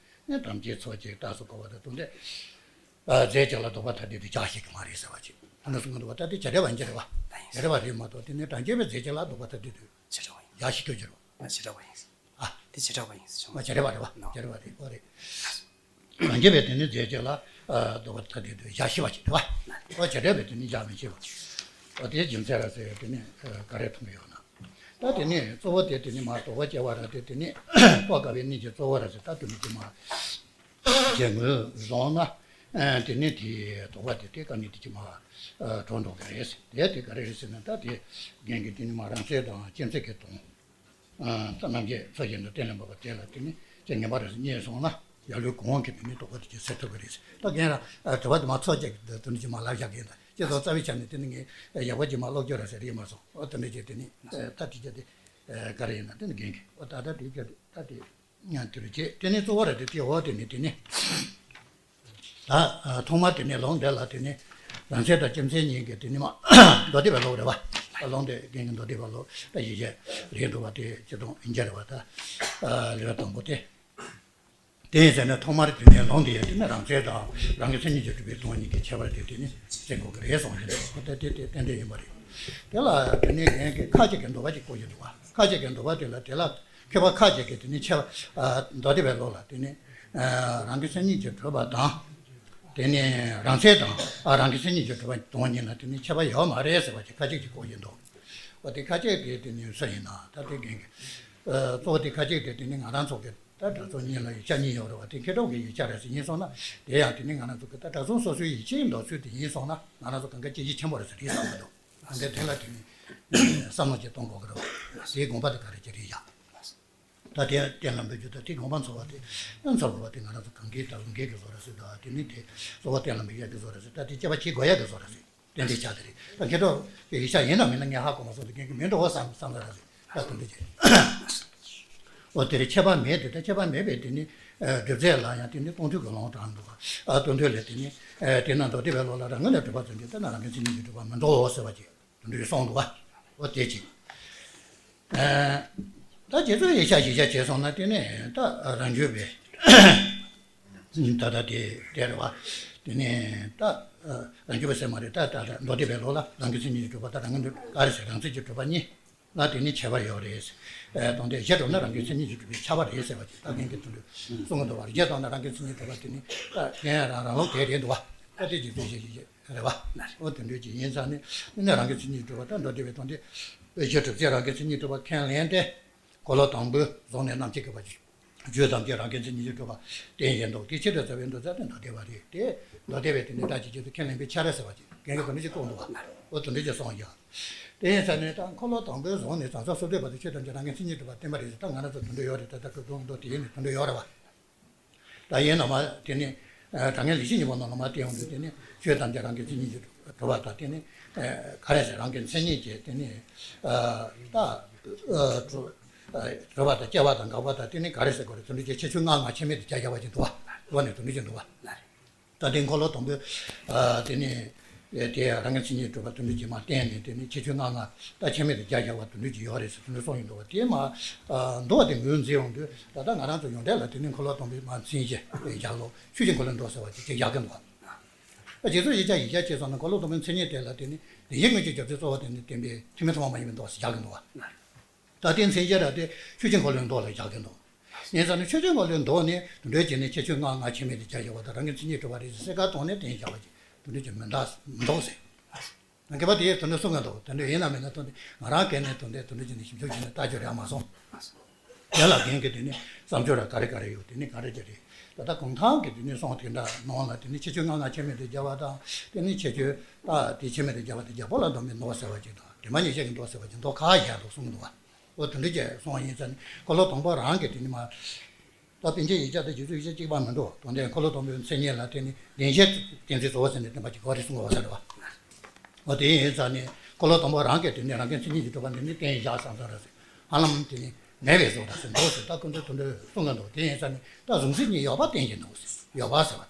ནི་ཐམས་ཅད་ཚོགས་ཀྱི་རྟགས་སུ་གོ་བ་དང་དོན་དེ། རྫས་གཅིག་ལ་ལྡོག་པ་ཐ་དད་དུ་བཞག་ཤེས་ཀྱི་མ་རེད་ཟེར་བ་ཅིག་ཨ་ནི་གསུངས་འདུག་བ། ད་དེ་བྱེ་བྲག་པ་ཡིན་གྱི་རེད་བ། བྱེ་བྲག་པ་རེད་མ་གཏོགས་དེ་ནི་དྲང་རྒྱས་པའི་རྫས་གཅིག་ལ་ལྡོག་པ་ཐ་དད་དུ་བྱེ་བྲག་པ་ཡིན། བཞག་ཤེས་ཀྱི་རེད་བ། ཨ་བྱེ་བྲག་པ་ཡིན། ཨ་དེ་བྱེ་བྲག་པ་ཡིན་ཟེར་བྱུང་། བྱེ་བྲག་པ་རེད་བ། ནོ། བྱེ་བྲག་པ་རེད་བ་རེད། དྲང་རྒྱས་པའི་དེ་ནི་རྫས་གཅིག་ལ་ལྡོག་པ་ཐ་དད་དུ་བཞག་ཤེས་པ་ཅིག་རེད་བ། ཨ་བྱེ་བྲག་པའི་དེ་ནི་བཞག་མི་ཤེས་པ། ཨ་དེའི་རྒྱུ་མཚན་ར་ཟེར་དེ་ནི་ག་རེ་མཐོང་གི་ཡོད་ན། ད་དེ་ནི་གཙོ་བོ་དེ་དེ་ནི་མ་དོགས་པ་སྐྱེ་བ་ར་དེ་དེ་ནི་རྟོགས་དཀའ་བའི་གནད་ཀྱི་གཙོ་བོ་ར་ཟེར་ད་དེ་ནི་དེ་མ། རྒྱན་ངོས་བཟུང་ན། ཨ་དེ་ནི་དེའི་དོགས་པ་དེ་དེ་དཀའ་ངལ་དེ་ཅི་མ། ཨ་གྲོལ་འགྲོ་གི་རེད། དེ་དེ་ག་རེ་རེད་ཟེར་ན་ད་དེ་རྒན་གྱིས་དེ་ནི་མ་རང་མཚན་དང་སྤྱི་མཚན་གྱི་དོན། ཨ་ད་རྣམ་བཅད་ཚོ་བཞིན་དུ་གཏན་ལ་འབེབས་པ་དེ་ལ་དེ་ནི་ཅི་ངེས་པ་རེད་ཟེར་རྙེད་སོང་ན་ཡར་ལུས་གོང་གི་དེ་ནི་དོགས་པ་དེ་ཅི་སེལ་ཐུབ་ཀྱི་རེད་ཟེར། ད་རྒན་རང་ཨ་དྲི་བ་དེ་མ་ཚོགས་ཅིག་དེ་ནི་ཅི་མ་ལབ་བཞག་གི་ཡིན། ད་ཁྱེད་ཚོ་རྩ་བའི་ཆ་ནས་དེ་ནི་ངས་ཡག་པོ་ཅི་མ་ཀློག་རྒྱུ་ར་ཟེར་ཡིན་མ་སོང་། ཨོ་དེ་འདྲ་ཅིག་དེ་ནི་ཨ་ད་དེ་ཅི་དེ་ཨ་ག་རེ་ཡིན་ན་དེ་ནི་རྒན་གྱིས་ཨོ་ད་ད་དེ་ཅི་དེ་ད་དེ། དེ་རུ་བྱེད། དེ་ནི་གཙོ་བོ་རེད་དེ་དེ་འོ་དེ་ནི་དེ་ནི། ད་ཐོག་མར་དེ་ནི་ལུང་འདི་ལ་དེ་ནི་རང་མཚན་དང་སྤྱི་མཚན་གཉིས་ཀྱི་དེ་ནི་མ་མདོ་སྡེ་པའི་ལུགས་རེད་བ། ལུང་འདི་རྒན་གྱི་མདོ་སྡེ་པའི་ལུགས་ད་ཡིག་བརྒྱ་རེད་འདུག་བ། དེ་སྤྱི་དོན་ཡིན་གྱི་རེད་བ། ད་ལེའུ་དང་པོ་དེ། དེ་ཡིན་ཟེར་ན་ཐོག་མར་དེ་ནི་ལུང་འདི་ཡང་དེ་ནི་རང་མཚན་དང་རང་གི་མཚན་ཉིད་ཀྱིས་གྲུབ་པའི་དོན་གཉིས་ཀྱི་ཁྱད་པར་དེ་དེ་ནི་གསལ་དགོས་ཀྱི་རེད་གསུངས་ཀྱི་འདུག་ད་དེ་དེ་ཏན་ཏན་ཡིན་པ་རེད། དེ་ལ་དེ་ནི་རྒན་གྱིས་ཁ་ཅིག་གིས་འདོད་པ་ཅིག་བཀོད་ཀྱི་འདུག་བ། ཁ་ཅིག་གིས་འདོད་པ་དེ་ལ་དེ་ལ། མཁས་པ་ཁ་ཅིག་གིས་དེ་ནི་ཁྱད་པར་མདོ་སྡེ་པའི་ལུགས་ལ་དེ་ནི་རང་གི་མཚན་ཉིད་ཀྱིས་གྲུབ་པ་དང་། དེ་ནི་རང་མཚན་དང་རང་གི་མཚན་ཉིད་ཀྱིས་གྲུབ་པ་དོན་གཉིས་ལ་དེ་ནི་ཁྱད་པར་ཡོད་མ་རེད་ཟེར་བ་ཅིག་ཁ་ཅིག་གིས་བཀོད་ཀྱི་འདུག་འོ་དེ་ཁ་ཅིག་དེ་དེ་ནི་སུ་ཡིན་ན་ད་དེ་རྒན་གྱིས། གཙོ་བོ་དེ་ཁ་ཅིག་དེ་དེ་ནི་ང་རང་ཚོ་གི་ད་སྒྲ་རྩོམ་གཉིས་ལ་ཡིག་ཆ་གཉིས་ཡོད་རེད་བ། དེ་མཁས་གྲུབ་ཀྱི་ཡིག་ཆ་རེད་ཟེར་ཡིན་སོང་ན་དེ་ཡང་དེ་ནི་ང་རང་ཚོ་གི་ད་སྒྲ་རྩོམ་སོ་སོའི་ཡིག་ཆའི་འདོད་ཚུལ་དེ་ཡིན་སོང་ན་ང་རང་ཚོ་གང་ག་དཔྱད་གཞི་ཆེན་པོ་རེད་ཟེར་རེད་བསམ་གྱི་འདུག་གང་ག་དེ་ལ་དེ་ནི་བསམ་བློ་ཅིག་གཏོང་དགོས་ཀྱི་རེད་བ། དེའི་དགོངས་པ་དེ་ག་རེ་ཅིག་རེད་ཡ། ད་དེ་གཏན་ལ་འབེབས་རྒྱུ་ད་དེ་དགོངས་པ་འཚོལ་བ་དེ་འཚོལ་དགོས་པ་དེ་ང་རང་ཚོ་གང་གའི་ད་རུང་འགལ་གྱི་བཟོ་ར་ཟེར། ད་དེ་ནི་དེ་གཙོ་བོ་གཏན་ལ་འབེབས་ཡག་གི་བཟོ་ར་ཟེར། ད་དེ་དཔྱད་པ་བྱེད་དགོས་ཡག་གི་བཟོ་ར་ཟེར། དེ་འདྲའི་ཆ་དེ་རེད། ད་མཁས་གྲུབ་ཀྱི་ཡིག་ཆ་ཡིན་དང་མིན་ན་ངས་ཧ་གོ་མ་སོང་། དེ་ཀུན་གྱི་མིན་འགྲོ་བསམ་བསམ་ས་རེད། ད་དེ་འདྲ་བྱས། འོ་དེ་རེད། ཁྱད་པར་མེད་དེ། ད་ཁྱད་པར་མེད་པའི་དེ་ནི་སྒྲུབ་རྫས་ལ་ཡང་དེ་ནི་སྟོང་ཐུན་གྱི་ལུང་དྲངས་འདུག་ག་ཨ་སྟོང་ཐུན་ལས་དེ་ནི་དེ་ན་མདོ་སྡེ་པའི་ལུགས་ལ་རང་ངོས་ནས་གྲུབ་པ་ཙམ་གྱིས་དེ་ན་རང་གི་མཚན་ཉིད་ཀྱིས་གྲུབ་པ་མི་འགྲོ་ཟེར་བ་ཅིག་དེ་འདྲ་གསུངས་འདུག་ག་འོ་དེ་ཅིག་ད་རྗེ་བཙུན་ཡིག་ཆ་གཞི་བཞག་བྱས་སོང་ན་དེ་ནི་ད་རང་རྒྱུད་པའི། ད་ལྟ་དེ་དེ་རེད་བ། དེ་ནས་ད་རང་རྒྱུད་པ་ཟེར་མ་རེད། ད་ད་མདོ་སྡེ་པའི་ལུགས་ལ་རང་གི་མཚན་ཉིད་ཀྱིས་གྲུབ་པ་དང་། རང་གི་འདོད་ག་རེ་ཟེར། རང་མཚན་གྱིས་གྲུབ་པ་གཉིས་ལ་དེ་ནི་ཁྱད་པར་ཡོད་རེད། ཨ་དང་དེ་གཞི་གྲུབ་ན་རང་གི་མཚན་ཉིད་ཀྱིས་གྲུབ་པའི་ཁྱབ་པ་རེད་ཟེར་བ་ཅིག་ད་གིན་གྱི་དོན་དུ་གསུང་གི་འདུག་བ། རྗེས་དང་ན་རང་གི་མཚན་ཉིད་གྲུབ་པ་དེ་ནི་ད་གཞན་རང་རང་ལུགས་དེ་རེད་འདུག་བ། ད་དེ་ཅིག་ཚོད་ཞིག་རེད་བ། འོ་དེ་འདྲ་ཅིག་ཡིན་ཙང་ནི་ནི་རང་གི་མཚན་ཉིད་གྲུབ་པ་དང་མདོ་སྡེ་པའི་དོན་དེ་གཞི་གྲུབ་ཅེས་རང་གི་མཚན་ཉིད་གྲུབ་པ་ཁས་ལེན་ཏེ། འཁོར་ལོ་དང་པོའི་གཟུངས་ནས་རྣམ་མཁྱེན་གྱི་བར་གྱི་ཆོས་ཐམས་ཅད་རང་གི་མཚན་ཉིད་ཀྱིས་གྲུབ་པ་བསྟན་བཞིན་འདུག་དེ་ཕྱིར་དུ་རྩ་བའི་འདུལ་བྱ་དེ་མདོ་སྡེ་པ་རེད། དེ་མདོ་སྡེ་པའི་དེ་ནི་ད་ཅི་བྱེད་དུ་ཁས་ལེན་པའི་ཕྱིར་ཟེར་བ་ཅིག་རྒན་གྱིས་དེ་འདྲ་ཅིག་གསུངས་འདུག་བ། འོ་དེ་འདྲ་ཅིག་གསུངས་ཡོད། དེ་ཡིན་ཙང་ནི་ད་འཁོར་ལོ་དང་པོའི་གཟུངས་ནས་བྱང་ཆུབ་སོ་བདུན་བར་དུ་ཆོས་ཐམས་ཅད་རང་གི་མཚན་ཉིད་གྲུབ་པ་བསྟན་པ་རེད་ཟེར། ད་ང་རང་ཚོ་དེ་འདྲ་ཡོད་རེད། ད་ལྟ་སྐབས་དུང་མདོ་དེ་ཡིན་ནི་དེ་འདྲ་ཡོད་རེད་བ། ད་ཡིན་ནོ་མ་དེ་ནི་དྲང་ངེས་ལེགས་བཤད་སྙིང་པོ་ནང་ལ་མ་བལྟས་ཡོང་དུས་དེ་ནི་ཆོས་ཐམས་ཅད་རང་གི་མཚན་ཉིད་ཀྱིས་གྲུབ་པ་དང་། དེ་ནི་ག་རེ་ཟེར། རང་གི་མཚན་ཉིད་ཀྱིས་དེ་ནི་ད་གྲུབ་པ་དང་སྐྱེ་བ་དང་འགག་པ་དང་། དེ་ནི་ག་རེ་ཟེར་དགོས་རེད། དེ་འདྲ་ཅིག་ཁྱད་ཆོས་ལྔ་ལྔ་ཁྱད་མེད་དུ་བརྒྱ་བརྒྱ་བ་ཅིག་འདུག་བ། འོ་ནས་དེ་འདྲ་ཅིག་འདུག་བ། ད་དེ་འཁོར་ལོ་དང་པོའི་དེ་ནི་དེ་རང་གི་མཚན་ཉིད་གྲུབ་པ་དེ་འདྲ་ཅིག་མ་བསྟན་ནས། དེ་ནི་ཁྱད་ཆོས་ལྔ་ལྔ་ད་ཁྱད་མེད་དུ་བརྒྱ་བརྒྱ་བ་དེ་འདྲ་ཅིག་ཡོད་རེད་ཟེར་དེ་འདྲ་གསུངས་ཡོང་འདུག་བ། དེ་མ་འདུག་བ། དེ་ངོས་འཛིན་ཡོང་དུས་ད་ལྟ་ང་རང་ཚོ་ཡོངས་གྲགས་ལ་དེ་ནི་འཁོར་ལོ་དང་པོའི་མ་མཚན་གཞི་བཞག་ལོ། ཆོས་ཀྱི་འཁོར་ལོའི་མདོ་ཟེར་བ་ཅིག་ཅིག་བཞག་གི་འདུག་བ། རྗེ་བཙུན་ཡིག་ཆ་གཞི་བཞག་བྱས་སོང་ན་འཁོར་ལོ་དང་པོའི་མཚན་ཉིད་དེ་ལ་དེ་ནི་བདེན་བཞིའི་དངོས་གཞིའི་རྒྱུ་མཚན་གཙོ་བོ་དེ་ནི་བསྟན་པའི་ཐུན་མིན་ཐུན་མོང་མ་ཡིན་པའི་མདོ་ཟེར་བཞག་གི་འདུག་བ། ད་དེ་མཚན་གཞི་ར་དེ་ཆོས་ཀྱི་འཁོར་ལོའི་མདོ་ལ་བཞག་གི་འདུག་ཡིན་ཙང་ནི་ཆོས་ཀྱི་འཁོར་ལོའི་མདོ་ནི་དེ་འདྲའི་བྱས་ནས་ཁྱད་ཆོས་ལྔ་ལྔ་ཁྱད་མེད་དུ་བརྒྱ་བརྒྱ་བ་དང་རང་གི་མཚན་ཉིད་གྲུབ་པ་རེད་ཟེར་སྐད་གཏོང་ནས་བསྟན་བཞག་པ་ཅིག་དེ་འདྲ་ཅིག་མི་འདུག་མི་འདུག་ཟེར། མཁས་པ་དེས་དེ་འདྲ་གསུང་གི་འདུག་དེ་འདྲ་ཡིན་ན་མིན་ན་དོན་དེ་ང་རང་སྒེར་ནས་དོན་དེ་དེ་འདྲ་བྱས་ནས་ཞིབ་འཇུག་བྱས་ནས་ལྟ་རྒྱུ་རེད་མ་སོང་། དེ་ལ་རྒན་གྱི་དེ་ནི་བསམ་སྦྱོར་ར་ག་རེ་ག་རེ་ཡོད། དེ་ནི་ག་རེ་ག་རེ། ད་ལྟ་གུང་ཐང་གི་དེ་ནི་གསུང་དེ་འདྲ་ནང་ལ་དེ་ནི་ཁྱད་ཆོས་ལྔ་ལྔ་ཁྱད་མེད་དུ་བརྒྱ་བ་དང་། དེ་ནི་ཁྱད་ཆོས་ད་དེ་ཁྱད་མེད་དུ་བརྒྱ་བ་དེ་རྒྱལ་པོ་ལ་འདོམས་པའི་མདོ་ཟེར་བ་ཅིག་དང་། དེ་མ་ཉེས་བྱས་ཀྱི་མདོ་ཟེར་བ་ཅིག་མདོ་ཁག་བཞག་འདུག་གསུངས་འདུག་བ། འོ་དེ་འདྲ་ཅིག་གསུངས་པ་ཡིན་ཙང་ནི་འཁོར་ལོ་དང་པོ་རང་གི་དེ་ནི་མ། ད་པཎ་ཆེན་ཡིག་ཆ་དང་རྗེ་བཙུན་ཡིག་ཆ་གཅིག་པ་མི་འདུག་དོན་དེ་འཁོར་ལོ་དང་པོའི་མཚན་ཉིད་ལ་དེ་ནི་བདེན་བཞིའི་གཏན་ཚིགས་གཙོ་བོ་ཟེར་ནས་བསྟན་པ་ཅིག་གོ་རེ་གསུང་གི་ཡོད་ས་རེད་བ། འོ་དེ་ཡིན་ཙང་ནི་འཁོར་ལོ་དང་པོ་རང་གིས་དེ་ནི་རང་གི་མཚན་ཉིད་ཀྱིས་གྲུབ་པ་འདི་ནི་བསྟན་བཞག་བསམ་བསམ་རེད་ཟེར། ཧ་ལམ་དེ་ནི་མེད་པའི་བཟོ་འདྲ་ཟེར་འདུག་ཟེར། ད་ཁོང་ཚོས་དེ་འདྲ་གསུང་གི་འདུག་དེ་ཡིན་ཙང་ནི་ད་གཟུང་འཛིན་གཉིས་ཡོད་པ་བསྟན་གྱི་འདུག་ཟེར། ཡོད་པ་ཟེར་བ།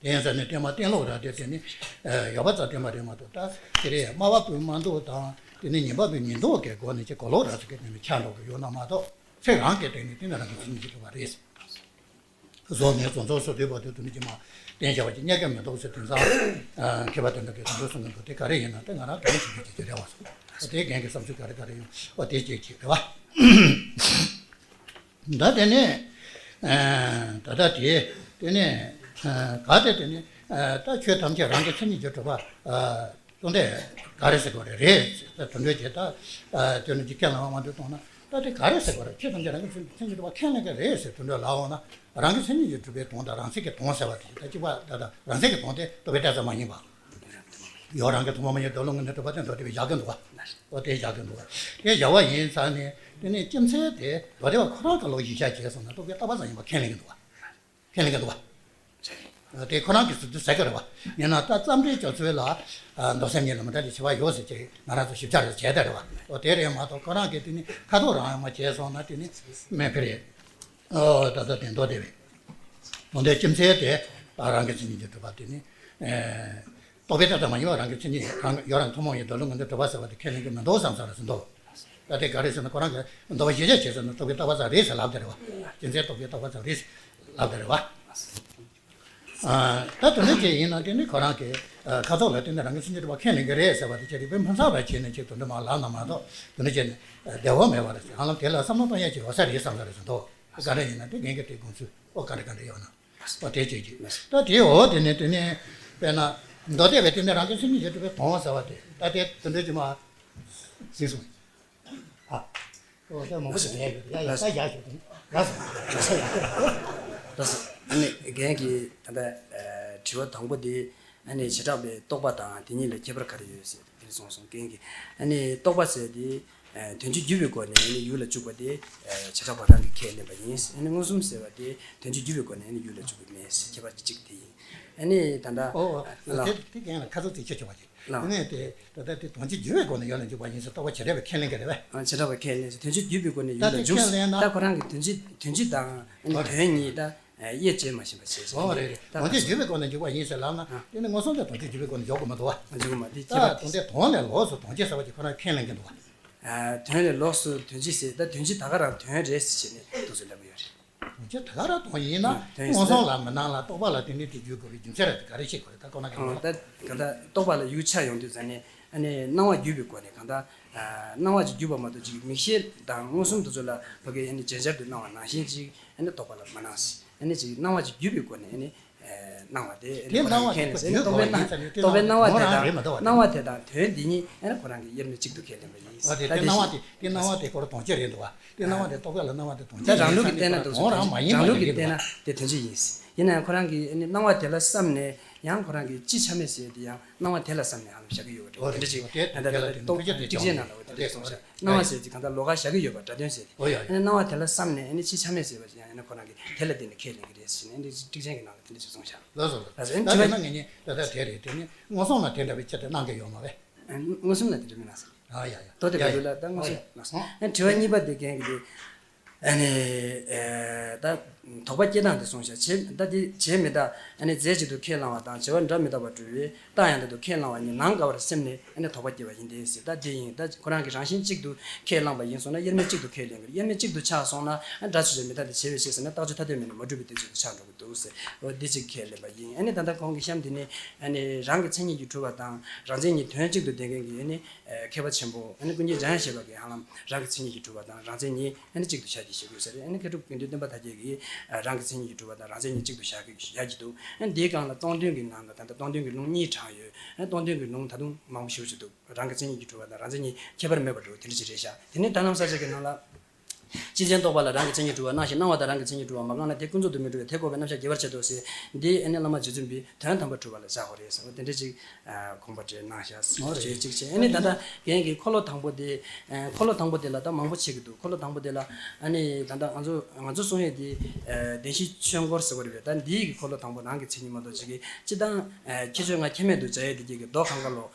དེ་ཡིན་ཙང་ནི་བསྟན་པ་བསྟན་ལུགས་ར་དེ་དེ་ནི་ཡོད་པ་ཙམ་བསྟན་པ་རེད་མ་གཏོགས། ད་དེ་རེད། སྨྲ་བ་པོའི་སྨྲ་མདོག་དང་དེ་ནི་ཉན་པ་པོའི་ཉན་མདོག་གི་སྒོ་ནས་ཀྱི་གོ་ལོག་ར་ཟེར་གི་དེ་ནི་ཆགས་འགྲོ་གི་ཡོད་ན་མ་གཏོགས། ཚིག་རང་གི་སྟེང་ནས་དེ་ནི་རང་གི་མཚན་ཉིད་ཀྱིས་གྲུབ་པ་རེད། གཟུགས་ནས་གཟུགས་ཚོགས་སོ་བདུན་བར་དུ་དེ་འདྲ་ཅིག་མ་བསྟན་བྱ་བ་ཅིག་རྙེད་ཀྱི་མི་འདུག་ཟེར། དེང་སང་མཁས་པ་དེ་འདྲ་གིས་དེ་འདྲ་གསུང་གི་འདུག་དེ་ག་རེ་ཡིན་ན་དེ་ང་རང་ག་རེ་ཞིབ་འཇུག་བྱེད་ཀྱི་རེད་བ། དེ་རྒན་གྱི་བསམ་ཚུལ་ག་རེ་ག་རེ་ཡོད་པ་དེ་གཅིག་གཅིག་རེད་བ། ད་དེ་ནས་ད་ལྟ་དེ་དེ་ནས་ག་དེ་དེ་ནས་ད་ཆོས་ཐམས་ཅད་རང་གི་མཚན་ཉིད་ཀྱིས་གྲུབ་པ། གསུང་དེ་ག་རེ་ཟེར་དགོས་རེད། རེད་ཟེར་དེ་འདྲ་བྱས། ད་དེ་ནི་ཅིག་ཁས་ལེན་པ་མ་འདུག་གཏོང་ན། ད་དེ་ག་རེ་ཟེར་དགོས་རེད། ཆོས་ཐམས་ཅད་རང་གི་མཚན་ཉིད་གྲུབ་པ་ཁས་ལེན་གྱི་རེད་ཟེར་དེ་འདྲ་ལབ་འོང་ན། རང་གི་མཚན་ཉིད་ཀྱིས་གྲུབ་པའི་དོན་དང་རང་མཚན་གྱི་དོན་ཟེར་བ་དེ་ད་གཅིག་པ་ད་ད་རང་མཚན་གྱི་དོན་དེ་རྟོགས་པའི་གཏད་ས་མ་ཡིན་པ། ཡོད་རང་གི་ཐུན་མོང་མ་ཡིན་འདོད་ལུགས་ངོས་ནས་གྲུབ་པ་དེ་མདོ་སྡེ་པས་བཞག་གི་འདུག་བ། འོ་དེ་བཞག་གི་འདུག་བ། དེ་བཞག་པ་ཡིན་ཙང་ནས་དེ་ནས་རྒྱུ་མཚན་དེ་མདོ་སྡེ་པ་ཁོ་རང་གི་ལུགས་གཞི་བཞག་བྱས་སོང་ན་རྟོག་གེ་རྟག་པ་ཙམ་ཡིན་པ་ཁས་ལེན་གྱི་འདུག་བ། ཁས་ལེན་གྱི་འདུག་བ། དེ་ཁོ་རང་གིས་ཟེར་དུས་ཟེར་གི་རེད་བ། ཡིན་ན་ད་རྩོམ་འབྲིའི་སྤྱོད་ཚུལ་ལ་མདོ་སེམས་གཉིས་ལ་མི་འདྲ་བའི་ཆེ་བ་ཡོད་ཟེར་གྱི་ང་རང་ཚོ་ཞིབ་ཆ་རེ་བྱས་བསྡད་རེད་བ། འོ་དེ་རེད་མ་གཏོགས་ཁོ་རང་གིས་དེ་ནི་ཁ་ཐོག་རང་ཡང་མ་བྱས་སོང་ན་དེ་ནི་མེད་ཕི་རེད། ཨོ་ད་ལྟ་དེ་མདོ་སྡེ་པས་དོན་དེ་རྒྱུ་མཚན་དེ་རང་གི་མཚན་ཉིད་ཀྱིས་གྲུབ་པ་དེ་ནི་རྟོགས་པའི་རྟགས་དང་མ་ཡིན་པ་རང་གི་མཚན་ཉིད་རང་ཡོད་རང་ཐུན་མོང་ཡིན་འདོད་ལུགས་ངོས་འཛིན་གྲུབ་པ་ཟེར་བ་དེ་ཁས་ལེན་གྱི་མི་འདུག་བསམ་ས་རེད་ཟེར་འདུག་ད་དེ་ག་རེ་ཟེར་ན་ཁོ་རང་གིས་མདོ་བཞི་བརྒྱ་བྱས་ཟེར་ན་རྟོགས་པའི་རྟགས་པ་ཙམ་རེད་ཟེར་ལབ་བསྡད་རེད་བ། རྒྱུ་མཚན་རྟོགས་པའི་རྟགས་པ་ཙམ་རེད་ལབ་བསྡད་རེད་བ། ད་དེ་འདྲ་ཅིག་ཡིན་ན་དེ་ནི་ཁོ་རང་གི་ཁ་ཐོག་ལ་དེ་ནི་རང་གི་མཚན་ཉིད་གྲུབ་པ་ཁས་ལེན་གྱི་རེད་ཟེར་བ་དེ་ཅིག་རིགས་པས་མ་ཚང་བ་བྱས་ནས་ཅིག་དེ་འདྲ་མ་ལབ་ན་མ་གཏོགས་དེ་འདྲ་བྱས་ནས་བདེ་བོ་མེད་པ་རེད་ཟེར། ཧ་ལམ་དེ་ལ་བསམ་བློ་གཏོང་ཡ་ཅིག་ཡོད་ས་རེད་བསམ་ས་རེད་ཟེར་འདུག་ག་རེ་ཡིན་ན་དེ་རྒན་གྱི་དེ་དགོངས་ཚུལ་ཨོ་ག་འདྲ་ག་འདྲ་ཡོད་ན་ཨོ་དེ་ཅིག་ཅིག་ད་དེའི་འོག་དེ་ནི་དེ་ནི་དཔེར་ན་མདོ་སྡེ་པས་དེ་ནི་རང་གི་མཚན་ཉིད་ཀྱིས་གྲུབ་པའི་དོན་ཟེར་བ་དེ་ད་དེ་དེ་འདྲ་ཅིག་མ་གཟིགས་སོང་། ཨ། ཨོ་ད་མང་པོ་ཞིག་ལས་ཡོད། ཡ་ཡ་ད་ཡ་ཞུ་དང་ལ་སོང་ལ་སོང་ཡ། ལ་སོང་། ཨ་ནི་རྒན་གྱིས་ད་ལྟ་དྲི་བ་དང་པོ་དེ་ཨ་ནི་བྱེ་བྲག་པའི་རྟོག་པ་དང་དེ་གཉིས་ལ་ཁྱད་པར་ག་རེ་ཡོད་ཟེར་དེ་གསུངས་སོང་། རྒན་གྱིས་ཨ་ནི་རྟོག་པ་ཟེར་དེ་ དོན་སྤྱི་བརྒྱུད་པའི་སྒོ་ནས་ཡུལ་ལ་བཅུག་པ་དེ་བྱེ་བྲག་པ་རང་གི་ཁས་ལེན་པ་ཡིན། མངོན་སུམ་ཟེར་བ་དེ་དོན་སྤྱི་བརྒྱུད་པའི་སྒོ་ནས་ཡུལ་ལ་བཅུག་གི་མེད། ཁྱད་པར་གཅིག་དེ་ཡིན། ད་ལྟ་ཨོ་ལགས། དེ་དེ་གན་ལ་ཁ་ཚུགས་དེ་ཁྱོད་ཆོག་པ་ཅིག་ལགས། དེ་ནས་དེ་ད་ལྟ་དེ་དོན་སྤྱི་བརྒྱུད་པའི་སྒོ་ནས་ཡུལ་ལ་འཇུག་པ་ཡིན་ཟེར་རྟོག་པ་བྱེ་བྲག་པའི་ཁས་ལེན་གྱི་རེད་པས། བྱེ་བྲག་པའི་ཁས་ལེན་ཟེར་དོན་སྤྱི་བརྒྱུད་པའི་སྒོ་ནས་ཡུལ་ལ་འཇུག་ཟེར། ད་ཁོ་རང་གི་དོན་སྤྱི་དོན་སྤྱི་དང་ཨ་ནི་དོན་གཉིས་ད་དབྱེ་འབྱེད་མ་ཤེས་པ་བྱས་ཟེར། ཨོ་རེད་རེད། ད་དོན་སྤྱི་བརྒྱུད་པའི་སྒོ་ནས་འཇུག་པ་ཡིན་ཟེར་ལབ་ན་དེ་ནི་མངོན་སུམ་དུ་དོན་སྤྱི་བརྒྱུད་པའི་སྒོ་ནས་འཇོག་དགོས་མི་འདུག་བ། འཇུག་མ་དེ་ད་ཁྱད་པར་དོན་དེ་དོན་ལས་ལོགས་སུ་དོན་སྤྱི་ཟེར་བ་ཅིག་ཁོ་རང་ཁས་ལེན་གྱི་འདུག་བ། དོན་ལས་ལོགས་སུ་དོན་སྤྱི་ཟེར། ད་དོན་སྤྱི་ད་ག་རང་དོན་རེད་ཟེར་བྱས་ནས་འདུག་ཟེར་ལབ་ཀྱི་ཡོད་རེད། དོན་སྤྱི་ད་ག་རང་དོན་ཡིན་ན་དོན་ཡིན་མངོན་སུམ་ལ་མི་སྣང་ལ་རྟོག་པ་ལ་དེ་ནི་དེ་བརྒྱུད་དགོས་པའི་རྒྱུ་མཚན་རེད། ག་རེ་བྱེད་དགོས་རེད། ད་ཁོ་ན་གི་ལོ། ད་གང་ལྟར་རྟོག་པ་ལ་ཡུག་ཆ་ཡོང་དུས་ཙ་ནས་ཨ་ནི་སྣང་བ་བརྒྱུད་པའི་སྒོ་ནས་གང་ལྟར་སྣང་བ་ཅིག་བརྒྱུད་པ་མ་གཏོགས་ཅིག་མིག་ཤེས་དང་མངོན་སུམ་དུ་ཚོ་ལ་ཕ་གི་ཨ་ནི་རྗེན་སྦྱར་དུ་སྣང་བ་ནང་བཞིན་ཅིག་ཨ་ནི་རྟོག་པ་ལ་མ་སྣང་ཟེར། ཨ་ནི་ཅིག་སྣང་བ་ཅིག་བརྒྱུད་པའི་སྒོ་ནས་ཨ་ནི་སྣང་བ་དེ་ཨ་ནི་དེ་ཁོ་རང་སྣང་བ་ཁས་ལེན་ཟེར། ཨ་ནི་རྟོག་པའི་སྣང་རྟོག་པའི་སྣང་བ་དེ་དང་སྣང་བ་དེ་དང་དོན་འདི་གཉིས་ཨ་ནི་ཁོ་རང་གི་དབྱེར་མེད་གཅིག་ཏུ་ཁས་ལེན་པ་ཡིན། ཨ་དེ་ད་དེ་དེ་སྣང་བ་བཞིན་དེ་དེ་སྣང་བ་དེ་ཁོ་རང་དོན་སྤྱི་རེད་འདུག་བ། དེ་སྣང་བ་དེ་རྟོག་པ་ལ་སྣང་བ་དེ་དོན་ད་སྤྱི་རང་ལུགས་ཀྱི་བལྟས་ན་འདུག་ཟེར། རང་མ་ཡིན་རང་ལུགས་ཀྱི་བལྟས་ན་དེ་དོན་སྤྱི་ཡིན། ཡིན་ན་ཡང་ཁོ་རང་གིས་ཨ་ནི་སྣང་བ་དེ་ལ་བསམ་ནས་ཡང་ཁོ་རང་གིས་སྤྱི་ཆ་མེད་ཟེར་དེ་ཡང་སྣང་བ་དེ་ལ་བསམ་ནས་ཧ་ལམ་བཞག་གི་ཡོད་པ་འདྲ་བོ་དེ་འདྲ་ཅིག་ད་ལྟ་རྟོག་ཊིག་ཅན་ནང་ལ་འོ་དེ་འདྲ་གསུངས་ཤག་སྣང་བ་ཟེར་དེ་གང་ལྟར་ལོགས་ཀ་བཞག་གི་ཡོད་པ་སྒྲ་དོན་ཟེར་དེ། ཨ་ནི་སྣང་བ་དེ་ལ་བསམ་ནས་ཨ་ནི་སྤྱི་ཆ་མེད་ཟེར་བ་ཅིག་ཡང་ཡིན་ན་ཁོ་རང་གིས་དེ་ལ་བརྟེན་ནས་ཁས་ལེན་གྱི་རེད་ཟེར་ནས་ཨ་ནི་ཊིག་ཅན་གྱི་ནང་ལ་དེ་འདྲ་ཅིག་གསུངས་ཤག་ལགས་སོ་ལགས་སོ། ད་དྲི་བ་ངེད་གཉིས་ད་ལྟ་དེ་རེད། དེ་ནི་མངོན་སུམ་ལ་དེ་འདྲ་བའི་ཆེད་དུ་གནང་གི་ཡོད་མ་རེད། མངོན་སུམ་ལ་དེ་འདྲ་མི་གནང་ཟེར། ཨ་ཡ་ཡ། མདོ་སྡེ་པའི་ལུགས་ལ་ད་མངོན་སུམ་ལ་གནང་སོང་། ཨ་ནི་དྲི་བ་གཉིས་པ་དེ་རྒན་གྱིས་དེ་ཨ་ནི་ད་དོགས་པ་སྐྱེ་སྟངས་དེ་གསུངས་ཤག་བྱས་ད་དེ་བྱས་མི་རྟག་ཨ་ནི་རྫས་གཅིག་ཏུ་ཁས་བླང་བ་དང་བྱ་བ་འདྲ་མི་རྟག་པ་གྲུབ་པའི་རྟགས་ཡང་དག་ཏུ་ཁས་བླང་བ་ཉིད་ནམ་འགལ་བར་སེམས་ནས་ཨ་ནི་དོགས་པ་སྐྱེ་བ་ཡིན་ཏེ་ཟེར། ད་དེ་ཡིན། ད་ཁོ་རང་གི་རང་བཞིན་གཅིག་ཏུ་ཁས་བླངས་པ་ཡིན་སོང་ན་དབྱེར་མེད་གཅིག་ཏུ་ཁས་ལེན་གྱི་རེད། དབྱེར་མེད་གཅིག་ཏུ་ཆགས་སོང་ན་ཨ་སྒྲ་ཆོས་ཅན་མི་རྟག་སྟེ་བྱས་པའི་ཕྱིར་ཟེར་ན་རྟགས་ཆོས་ཐ་དད་མིན་ནས་མ་གྲུབ་པའི་དོན་གཅིག་ཏུ་ཆགས་འགྲོ་གི་འདུག་ཟེར། འོ་འདི་གཅིག་ཁས་ལེན་པ་ཡིན། ཨ་ནི་ད་ལྟ་གོང་གི་གཤམ་འདི་ནི་ཨ་ནི་རང་གི་མཚན་ཉིད་ཀྱིས་གྲུབ་པ་དང་རང་མཚན་ཉིད་དོན་གཅིག་ཏུ་ལྡན་མཁན་གྱི་ཨ་ནི་མཁས་པ་ཆེན་པོ་ཨ་ནི་ཀུན་མཁྱེན་འཇམ་དབྱངས་བཞད་པ་གིས་ཧ་ལམ་རང་གི་མཚན་ཉིད་ཀྱིས་གྲུབ་པ་དང་རང་མཚན་ཉིད་ཨ་ནི་གཅིག་ཏུ་བཞག་གི་ཞེས་དགོས་ས་རེད། ཨ་ནི་མཁས་གྲུབ་དགེ་འདུན་སྟོན་པ་དར་རྒྱས་ཀྱིས་རང་གི་མཚན་ཉིད་ཀྱིས་གྲུབ་པ་དང་རང་མཚན་ཉིད་གཅིག་ཏུ་བཞག་གི་བཞག་གི་འདུག་ཨ་ནི་འདིའི་སྒང་ལ་སྟོང་ཐུན་གྱི་ནང་ལ་ད་ལྟ་སྟོང་ཐུན་གྱི་ལུང་གཉིས་དྲངས་ཡོད། ཨ་ནི་སྟོང་ཐུན་གྱི་ལུང་ད་དུང་མང་པོ་ཞེ་པོ་ཅིག་འདུག་རང་གི་མཚན་ཉིད་ཀྱིས་གྲུབ་པ་དང་རང་མཚན་ཉིད་ཁྱད་པར་མེད་པར་གྲུབ་པ་དེ་འདྲ་ཅིག་རེད་ཤག་དེ་ནས་ད་ལམ་ས་བཅད་ཀྱི་ནང་ལ། སྤྱི་མཚན་རྟོག་པ་ལ་རང་གི་མཚན་ཉིད་གྲུབ་པ་སྣང་ཞིང་སྣང་བ་དང་རང་གི་མཚན་ཉིད་གྲུབ་པ་མ་སྣང་ན་དེ་ཀུན་རྫོབ་ཏུ་མི་འགྲུབ་པས་དེ་འགོག་པའི་རྣམ་གཞག་རྒྱས་པར་བྱེད་དོ་ཟེར། འདི་ཨ་ནི་བླ་མ་རྗེ་བཙུན་པས་དོན་དམ་པར་གྲུབ་པ་ལ་བཞག་དགོས་རེད་ཟེར་བ་དེ་འདྲ་ཅིག་དགོངས་པ་འགྲེལ་གནང་ཤག་འོ་རེད། ཅིག་ཅིག་བྱས་ཨ་ནི་ད་ལྟ་རྒན་གྱིས་འཁོར་ལོ་དང་པོ་དེ་འཁོར་ལོ་དང་པོ་དེ་ལ་ད་མང་པོ་བྱེད་ཀྱི་འདུག་འཁོར་ལོ་དང་པོ་དེ་ལ་ཨ་ནི་ད་ལྟ་ང་ཚོ་ང་ཚོ་གསུང་ཡས་དེ་བདེན་བཞིའི་ཆོས་འཁོར་ཟེར་བ་རེད་པས། ད་འདིའི་གི་འཁོར་ལོ་དང་པོ་རང་གི་མཚན་ཉིད་མ་གཏོགས་ཅིག་གིས་སྤྱི་དང་ཁྱད་ཆོས་ལྔ་ཁྱད་མེད་དུ་སྦྱར་ཡས་དེ་གྱད་ཀྱི་མདོ་གང་ག་ལོ།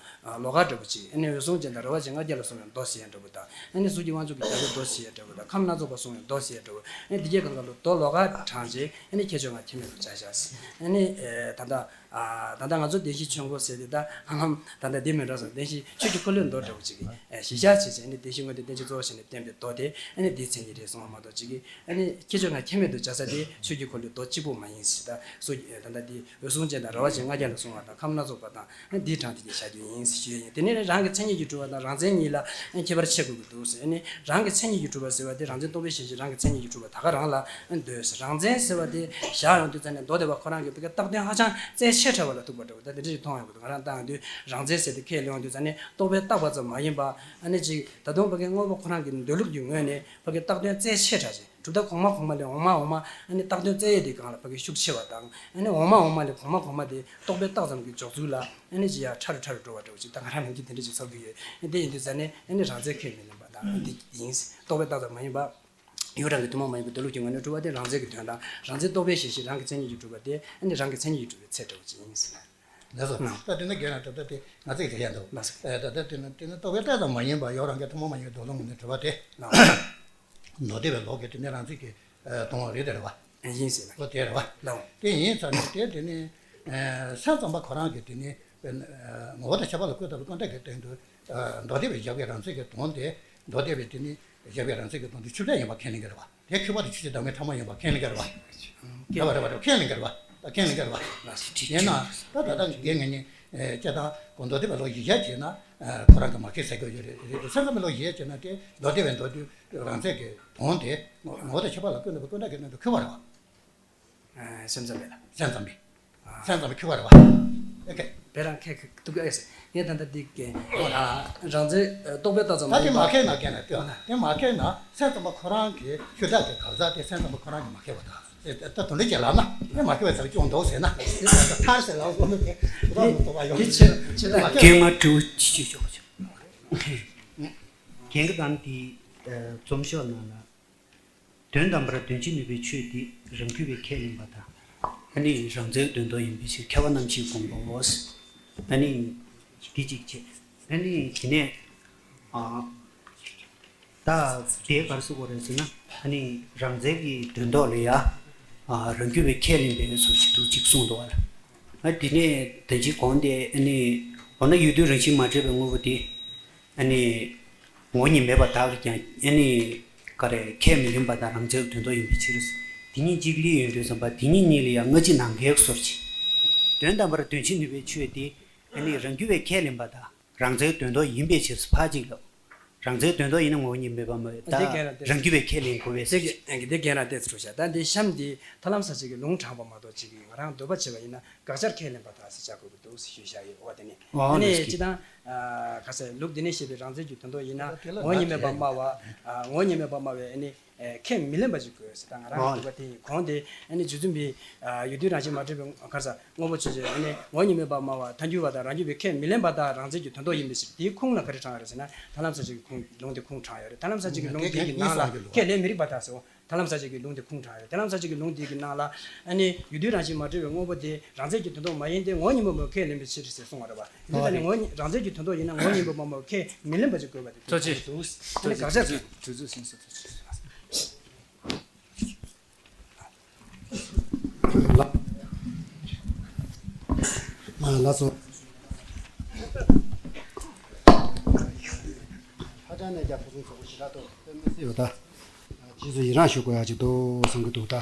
ལོགས་ཀ་འདྲ་པོ་ཅིག་ཨ་ནི་འོད་སྲུང་ཅན་དང་རེ་བ་ཅན་ལྔ་བརྒྱ་ལ་གསུངས་པའི་མདོ་ཟེར་ཡས་འདྲ་པོ་དང་། ཨ་ནི་གཟུགས་ཀྱི་དབང་ཕྱུག་གི་རྒྱལ་པོའི་མདོ་ཟེར་ཡས་འདྲ་པོ་དང་། ཁམས་སྣ་ཚོགས་པ་གསུངས་པའི་མདོ་ཟེར་ཡས་འདྲ་པོ། ཨ་ནི་འདི་གྱད་གང་ག་ལོ་མདོ་ལོགས་ཀ་དྲངས་རྗེས་ཨ་ནི་ཁྱད་ཆོས་ལྔ་ཁྱད་མེད་དུ་སྦྱར་བཞག་ཨ་ནི་ད་ལྟ་ད་ལྟ་ང་ཚོ་བདེན་བཞིའི་ཆོས་འཁོར་ཟེར་དེ་ད་ཧ་ལམ་ད་ལྟ་འདི་མི་འདྲ་སོང་། བདེན་བཞི་ཆོས་ཀྱི་འཁོར་ལོའི་མདོ་འདྲ་པོ་ཅིག་གི་གཞི་བཞག་བྱས་བྱས་ཨ་ནི་བདེན་བཞིའི་དངོས་དོན་བསྟན་བཅོས་གཙོ་བོ་བྱས་ནས་བསྟན་པའི་མདོ་དེ་ཨ་ནི་འདིའི་མཚན་ཉིད་རེད་གསུངས་པ་མ་གཏོགས་ཅིག་གི་ཨ་ནི་ཁྱད་ཆོས་ལྔ་ཁྱད་མེད་དུ་སྦྱར་ས་དེ་ཆོས་ཀྱི་འཁོར་ལོའི་མདོ་གཅིག་པུ་མ་ཡིན་ཟེར། ད་སོ་ད་ལྟ་འདི་འོད་སྲུང་ཅན་དང་རེ་བ་ཅན་ལྔ་བརྒྱ་ལ་གསུངས་པ་དང་ཁམས་སྣ་ཚོགས་པ་དང་འདི་དྲངས་ཏེ་བཞག་རྒྱུ་ཡིན་ཞུ་ཡས་ཡིན། དེ་ནས་རང་གི་མཚན་ཉིད་ཀྱིས་གྲུབ་པ་དང་རང་མཚན་ཉིད་ལ་ཁྱད་པར་ཕྱེ་དགོས་ཀྱི་འདུག་ཟེར། ཨ་ནི་རང་གི་མཚན་ཉིད་ཀྱིས་གྲུབ་པ་ཟེར་བ་དེ་རང་མཚན་རྟོག་པའི་ཞེན་གཞི་རང་གི་མཚན་ཉིད་ཀྱིས་གྲུབ་པ་ད་ག་རང་ལ་འདོད་ཟེར། རང་མཚན་ཟེར་བ་དེ་བཞག་ཡོང་དུས་ཙ་ནས་མདོ་སྡེ་པ་ཁོ་རང་གི་བོད་སྐད་བཏགས་དོན་ཧ་ཅང་རྩལ་ཆེ་དྲགས་པ་ལ་ཐུག་པ་འདྲ་བོ་ད་དེ་འདྲ་ཞིག་མཐོང་ཡོང་གི་འདུག་ང་རང་བཏང་ཡོང་དུས་རང་མཚན་ཟེར་དེ་ཁས་ལེན་ཡོང་དུས་ཙ་ནས་རྟོག་པས་བཏགས་པ་ཙམ་མ་ཡིན་པ་ཨ་ནི་ཅིག་ད་དུང་བོད་སྐད་དངོས་པོ་ཁོ་རང་གི་འདོད་ལུགས་ཀྱི་ངོས་ནས་བོད་སྐད་བཏགས་དོན་རྩལ་ཆེ་དྲགས་ཅིག་གྲུབ་མཐའ་གོང་མ་གོང་མ་ལས་འོག་མ་འོག་མ་ཨ་ནི་བཏགས་དོན་རྩལ་ཡས་དེ་སྒང་ལ་ཕ་གི་ཤུགས་ཆེ་བ་དང་། ཨ་ནི་འོག་མ་འོག་མ་ལས་གོང་མ་གོང་མ་དེ་རྟོག་པས་བཏགས་ཙམ་གྱི་འཇོག་ཚུལ་ལ་ཨ་ནི་ཅི་ཡང་ཕྲ་རུ་ཕྲ་རུ་འགྲོ་བ་འདྲ་བོ་ཅིག་ད་ང་རང་ནམ་རྒྱུན་དེ་འདྲ་ཅིག་ཚོར་གྱི་ཡོད། ཨ་ནི་དེ་ཡིན་དུས་ཙ་ནས་ཨ་ནི་རང་རྩལ་ཁས་མི་ལེན་པ་དང་ཨ་ནི་དེ་ཡིན། རྟོག་པས་བཏགས་ཙམ་མ་ཡིན་པ། ཡུལ་རང་གི་ཐུན་མོང་མ་ཡིན་པའི་འདོད་ལུགས་ཀྱི་ངོས་ནས་གྲུབ་པ་དེ་རང་རྩལ་གྱི་དོན་དང་རང་རྩལ་རྟོག་པའི་ཞེན་གཞི་རང་གི་མཚན་ཉིད་ཀྱིས་གྲུབ་པ་དེ་ཨ་ནི་རང་གི་མཚན་ཉིད་ཀྱིས་གྲུབ་པའི་ཚད་འདྲ་བོ་ཅིག་ཡིན་ཟེར་ན། ལགས་སོ། ད་དེ་ནི་རྒན་ལགས་ད་ལྟ་དེ་ང་ཚིག་རེ་ཡ་འདུག་ལགས་སོ། ད་ལྟ་དེ་ནི་དེ་ནི་རྟོག་པས་བཏགས་ཙམ་མ་ཡིན་པ་ཡོད་རང་གི་ཐུན་མོང་མ་ཡིན་པའི་འདོད་ལུགས་ངོས་ནས་གྲུབ་པ་དེ། ལགས། མདོ་སྡེ་པའི་ལུགས་ཀྱི་དེ་ནི་རང་ཚིག་གི་དོན་རེད་དེ་རེད་བ། ཡིན་ཟེར་བ། ལོ་དེ་རེད་བ། ལགས། དེ་ཡིན་ཙང་ནི་དེ་དེ་ནི་སེམས་ཙམ་པ་ཁོ་རང་གི་དེ་ནི་ངོ་བོ་དང་ཁྱད་པར་ལ་བཀོད་པའི་ཀུན་བཏགས་ཀྱི་སྟེང་དུ་མདོ་སྡེ་པའི་བཞག་པའི་རང་ཚིག་གི་དོན་དེ་མདོ་སྡེ་པའི་དེ་ནི་བཞག་པའི་རང་ཚིག་གི་དོན་དེ་ཆོས་ཅན་ཡིན་པ་ཁས་ལེན་གྱི་རེད་བ། དེ་ཁྱད་པར་དུ་ཆོས་ཅན་བདག་མེད་ཐ་མ་ཡིན་པ་ཁས་ལེན་གྱི་རེད་བ། རེད་བ་རེད་བ་རེད་བ། ཁས་ལེན་གྱི་རེད་བ། ད་ཁས་ལེན་གྱི་རེད་བ། ཡིན་ན་ད་ད་ལྟ་རྒན་ངེད་གཉིས་སྤྱིར་བཏང་གོ་མདོ་སྡེ་པའི་ལུགས་གཞི་བཞག་བྱས་ན་ཁོ་རང་གི་མ་ཁེལ་ཟེར་གྱི་ཡོད་རེད། རེད་དེ་སེམས་ཙམ་པའི་ལུགས་གཞི་བཞག་བྱས་ན་དེ་མདོ་སྡེ་པའི་མདོ་སྡེ་རང་ཚིག་གི་དོན་དེ་ངོ་བོ་དང་ཁྱད་པར་ལ་བཀོད་ནུས་པའི་ཀུན་བཏགས་ཀྱི་སྟེང་དུ་འཁོད་པ་རེད་བ། སེམས་ཙམ་པས་ལ། སེམས་ཙམ་པས། སེམས་ཙམ་པས་འཁོད་པ་རེད་བ། ཨེ་ཀེ། བེ་རང་ཁེ་ཁེ་ཏུ་ཀ་ཨེ་སེ། ངས་ད་ལྟ་འདི་ཀེ། རང་ཚེ་རྟོག་པས་བཏགས་ཙམ་ད་དེ་མ་ཁེལ་ན་ཀེ་ན་ལྟོས། དེ་མ་ཁེལ་ན་སེམས་ཙམ་པ་ཁོ་རང་གི་ཤུགས་དྲག་གི་གང་ཟག་དེ་སེམས་ཙམ་པ་ཁོ་རང་གི་མ་ཁེལ་བ་དང་། ད་དོན་འདི་ཅེས་ལབ་ན་དེ་མ་ཁེལ་བའི་ཚབ་ཅུང་འདུག་ཟེར་ན་ཐར་ཟེར་ལབ་དགོས་ནི་དེ་རང་དུ་རྟོགས་པ་ཡོང་། དེ་ཆེ་ཆེ་ད་ཀེ་མ་དྲི་བ་ཅི་ཞིག་ཞོག་ཅིག་རྒན་གྱིས་དང་དེ་རྩོམ་ཤོག་ནང་ལ། དོན་དམ་པར་དོན་བྱེད་ནུས་པའི་ཆོས་འདི་རང་རྒྱུད་པས་ཁས་ལེན་པ་དང་། ཨ་ནི་རང་རྩལ་དོན་ལྡོག་ཡིན་པའི་ཕྱིར། མཁས་པ་རྣམས་ཀྱིས་དགོངས་པའོ། ཨ་ནི་འདི་གཅིག་བྱས། ཨ་ནི་དེ་ནས་ཨ་ད་དེ་ག་རེ་ཟེར་དགོས་རེད་ཟེར་ན། ཨ་ནི་རང་རྩལ་གྱི་དོན་ལྡོག་ལ་ཡ། ཨ་རང་རྒྱུད་པས་ཁས་ལེན་པའི་བཟོ་ཞིག་འདུག་ཅིག་གསུངས་འདུག་བ། ཨ་དེ་ནས་ད་ཅི་གོང་དེ་ཨ་ནི་འོ་ན་ཡུལ་དུས་རང་བཞིན་མ་འདྲེས་པའི་དངོས་པོ་དེ། ཨ་ནི་ངོ་བོ་ཉིད་མེད་པ་དག་གིས་ཀྱང་ཨ་ནི་ག་རེ་ཁས་མི་ལེན་པ་དང་རང་རྩལ་དོན་ལྡོག་ཡིན་པའི་ཕྱིར། དེ་གཉིས་གཅིག་ལས་ཡོད་དུས་ཙམ་པ་དེ་གཉིས་གཉིས་ལ་ཡང་སྔ་ཕྱི་ནང་འགལ་གྱི་སོར་ཕྱེ། དོན་དམ་པར་དོན་བྱེད་ནུས་པའི་ཆོས་དེ་ཨ་ནི་རང་རྒྱུད་པས་ཁས་ལེན་པ་དང་རང་རྩལ་དོན་ལྡོག་ཡིན་པའི་ཕྱིར་ཕར་གཅིག་ལ། རང་རྩལ་དོན་ལྡོག་ཡིན་ན་ངོ་བོ་ཉིད་མེད་པ་མ་ཡོད་ད། འདི་རྒན་ལགས་ཏེ། རང་རྒྱུད་པས་ཁས་ལེན་དགོས་པས་ཟེར། འདི་འདི་རྒན་ལགས་ཏེ་ཚུར་བྱ། ད་འདི་གཤམ་འདི་ཐར་ལམ་ས་བཅད་ཀྱི་ལུང་དྲངས་པ་མ་གཏོགས་ཅིག་ང་རང་འདོད་པ་བྱས་པ་ཡིན་ན། དགག་བྱར་ཁས་ལེན་པ་དག་ཟེར་བྱ་དགོས་ཀྱི་འདུག་ཞེས་བཤད་ཡོད། འོ་དེ་ནི། ཨ་ནི་ལགས་སོ། སྤྱི་དང་། ཁ་ཟས་ལུགས་འདི་ནས་བཤད་པའི་རང་རྩལ་གྱི་དོན་ལྡོག་ཡིན་ན་ངོ་བོ་ཉིད་མེད་པར་སྨྲ་བ། ངོ་བོ་ཉིད་མེད་པར་སྨྲ་བས་ཨ་ནི་ཁས་མི་ལེན་པ་ཞིག་དགོས་ཟེར། ད་ང་རང་གི་འདོད་པ་དེ་ཡིན། གོང་དེ་ཨ་ནི་རྗེ་བཙུན་པའི་ཡུལ་དུས་རང་བཞིན་མ་འདྲེས་པའི་ཁ་ཟས་དངོས་པོ་ཆོས་ཅན། ཨ་ནི་ངོ་བོ་ཉིད་མེད་པར་སྨྲ་བ་ཐལ་འགྱུར་བ་དང་རང་རྒྱུད་པས་ཁས་མི་ལེན་པ་དག་རང་རྩལ་གྱི་དོན་ལྡོག་ཡིན་པའི་ཕྱིར། དེའི་ཁུངས་ལ་ག་རེ་དྲངས་ཡོད་རེད་ཟེར་ན། ཐར་ལམ་ས་བཅད་ཀྱི་ཁུངས་ལུང་དེ་ཁུངས་དྲངས་ཡོད་རེད། ཐར་ལམ་ས་བཅད་ཀྱི་ལུང་དེ་གི་ནང་ལ་ཁས་ལེན་མི་རིགས་པ་དག་ཟེར། འོ། ཐར་ལམ་ས་བཅད་ཀྱི་ལུང་དེ་ཁུངས་དྲངས་ཡོད། ཐར་ལམ་ས་བཅད་ཀྱི་ལུང་དེ་གི་ནང་ལ་ཨ་ནི་ཡུལ་དུས་རང་བཞིན་མ་འདྲེས་པའི་དངོས་པོ་དེ་རང་རྩལ་གྱི་དོན་ལྡོག་མ་ཡིན་ཏེ་ངོ་བོ་ཉིད་མེད་པར་ཁས་ལེན་པའི་ཕྱིར་ཟེར་གསུངས་པ་རེད་པ། འདི་ལྟ་ནི་ངོ་བོ་ཉིད་རང་རྩལ་གྱི་དོན་ལྡོག་ཡིན་ན་ངོ་བོ་ཉིད་མེད་པར་སྨྲ་བས་ཁས་མི་ལེན་པ་ཞིག་དགོས་པ་དེ། ཐུགས་རྗེ་ཆེ། ཨ་ནི་དགག་བྱ་ཐུགས་རྗེ་ཆེ། ཐུགས་རྗེ་ཆེ། ལགས། ལགས་སོ། ཧ་ཅང་ནས་ཀྱང་ཕུན་སུམ་ཚོགས་པོ་ཞེ་དྲག་ཏུ་དཔེ་མི་སྲིད་པ་ད། རྗེས་སུ་ཡི་རང་ཞུ་དགོས་ཡ་ཅིག་འདུག་བསམ་གྱི་འདུག་ད།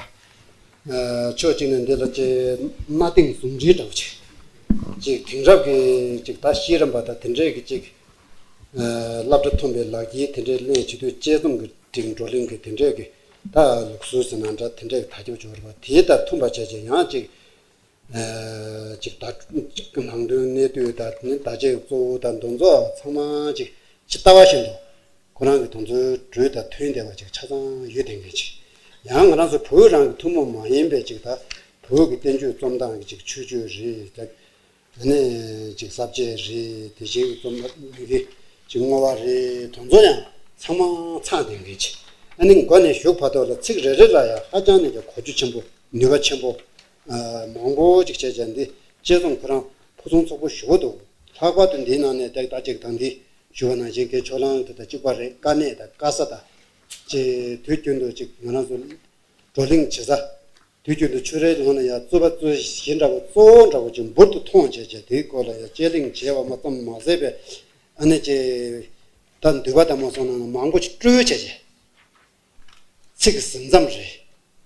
ཕྱོགས་གཅིག་ནས་འདི་ལ་ཅིག་གནའ་དེང་ཟུང་འབྲེལ་འདྲ་བོ་ཅིག་ཅིག་དེང་རབས་ཀྱི་ཅིག་ད་ཤེས་རམས་པ་དང་དེ་འདྲས་ཀྱི་ཅིག་སློབ་གྲྭ་ཐོན་པའི་ལག་འཁྱེར་དེ་འདྲས་ལེན་བྱེད་དུས་དཔྱད་རྩོམ་གྱི་ཅིག་བགྲོ་གླེང་གི་དེ་འདྲས་ཀྱི་ད་ལུགས་སྲོལ་ཟེར་ན་འདྲ། དེ་འདྲས་ཀྱི་དར་ཁྱབ་འབྱོར་བ་དེ་དང་མཐུན་པ་བྱས་བྱས་ཡང་ཅིག་ཅིག་ད་ཅིག་ནང་དོན་གནད་བསྡུས་དང་ནི་བརྡ་ཆད་གཙོ་བོ་དང་འདི་ཚོ་ཚང་མ་ཅིག་ཇི་ལྟ་བ་བཞིན་དུ་ཁོ་རང་གི་དོན་ཚོའི་འགྲོས་དང་མཐུན་བསྡད་པ་ཅིག་ཆ་ཚང་ཡོད་བསྡད་མཁན་ཅིག་ཡང་ང་རང་ཚོ་བོད་རང་གི་ཐུན་མོང་མ་ཡིན་པའི་ཅིག་ད་བོད་ཀྱི་བསྟན་བཅོས་རྩོམ་སྟངས་ཀྱི་ཅིག་མཆོད་བརྗོད་རེད། ད་ནི་ཅིག་ས་བཅད་རེད། དེ་བཞིན་གྱི་རྩོམ་པ་གི་ཅིག་བསྔོ་བ་རེད། དེ་ཚོ་ཡང་ཚང་མ་ཚང་བསྡད་མཁན་ཅིག་ཨ་ནི་མགོ་ནས་གཞུག་བར་དུ་ལ་ཚིག་རེ་རེ་ལ་ཡང་ཧ་ཅང་ནས་ཀྱང་གོ་རྒྱུ་ཆེན་པོ། ནུས་པ་ཆེན་པོ་མང་པོ་ཅིག་བྱས་བྱས་འདི་དཔྱད་རྩོམ་ཁོ་རང་ཕུན་སུམ་ཚོགས་པོ་ཞེ་པོ་འདུག་ལྷག་པར་དུ་འདིའི་ནང་ནས་ཏག་ཏག་ཅིག་དང་འདི་ཞུ་བ་ནང་བཞིན་གྱི་ཕྱོགས་གླང་དེ་དང་གཅིག་པ་རེད། དཀའ་གནད་དང་དཀའ་ས་དང་ཅིག་དུས་རྒྱུན་དུ་ཅིག་ང་རང་ཚོ་བགྲོ་གླེང་བྱེད་ས། དུས་རྒྱུན་དུ་ཆོས་རའི་ནང་ལ་ཡང་རྩོད་པ་རྩོད་གཞི་འདྲ་བོ་གཙོ་བོ་འདྲ་བོ་ཅིག་འབུར་དུ་ཐོན་བྱས་བྱས་དེའི་སྐོར་ལ་ཡང་དཔྱད་གླེང་བྱས་པ་མ་ཙམ་མ་ཟད་པའི་ཨ་ནི་ཅིག་ད་འདུལ་བ་དང་མ་སོང་ན་མང་པོ་ཅིག་བཀྲོལ་བྱས་བྱས། ཚིག་གི་ཟིན་མཚམས་རེད།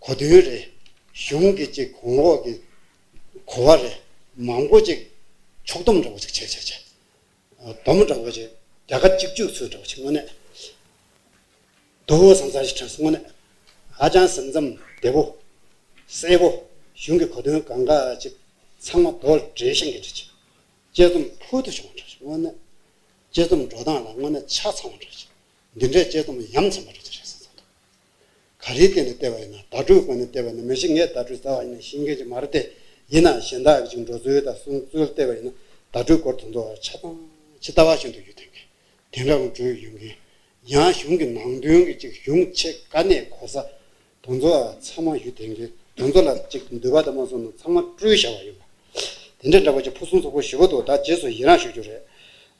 གོ་དོན་རེད། གཞུང་གི་ཅིག་གོང་འོག་གི་གོ་བ་རེད། མང་པོ་ཅིག་ཕྱོགས་བསྡོམས་འདྲ་བོ་ཅིག་བྱས་བྱས་བྱས། སྡོམ་འདྲ་བོ་ཅིག་རྒྱ་གར་གཅིག་གཅིག་ཚུལ་འདྲ་བོ་ཅིག་དངོས་གནས་འདུག་བསམ་ས་ཞིག་དྲན་སོང་། དངོས་གནས་ཧ་ཅང་ཟིན་མཚམས་བདེ་བོ། གསལ་པོ། གཞུང་གི་གོ་དོན་གང་ག་ཅིག་ཚང་མ་རྡོལ་བྲེས་ཤིང་གི་འདྲ་ཅིག་དཔྱད་རྩོམ་ཕུལ་དུ་བྱུང་བ་འདྲ་ཅིག་དངོས་གནས་དཔྱད་རྩོམ་འགྲོ་སྟངས་ལ་དངོས་གནས་ཆ་ཚང་བ་འདྲ་ཅིག་འདི་འདྲའི་དཔྱད་རྩོམ་ཡ་མཚན་པ་འདྲ་ཅིག་རེད་བསམ་སོང་། ག་རེའི་སྟེང་ནས་བལྟས་པ་ཡིན་ན། བརྡ་སྤྲོད་སྒོ་ནས་བལྟས་པ་ཡིན་ན། མི་ཤེས། ངས་བརྡ་སྤྲོད་རྩ་བ་ཉིད་ནས་ཤེས་མཁན་ཅིག་མ་རེད་དེ། ཡིན་ན་གཞན་དག་གི་ཅིག་འགྲོ་ཚུལ་དང་གསུང་ཚུལ་བལྟས་པ་ཡིན་ན་བརྡ་སྤྲོད་སྐོར་དེ་ཚོ་ཆ་ཚང་ཇི་ལྟ་བ་བཞིན་དུ་ཡོད་དེ། དེང་རབས་ལ་འགྲོ་ཡོང་མཁན། ཡང་གཞུང་གི་ནང་དོན་གྱི་ཅིག་གཞུང་ཆེ་དཀའ་གནད་གོ་ས་དེ་ཚོ་ཚང་མ་ཡོད་དེ། དེ་ཚོ་ལ་ཅིག་འདུལ་བ་དང་མ་སོང་ན་ཚང་མ་བཀྲོལ་བཞག་པ་ཡོད་པ། དེ་འདྲ་འདྲ་བོ་ཅིག་ཕུན་སུམ་ཚོགས་པོ་ཞེ་པོ་འདུག་ད་རྗེས་སུ་ཡི་རང་ཞུ་རྒྱུ་རེད།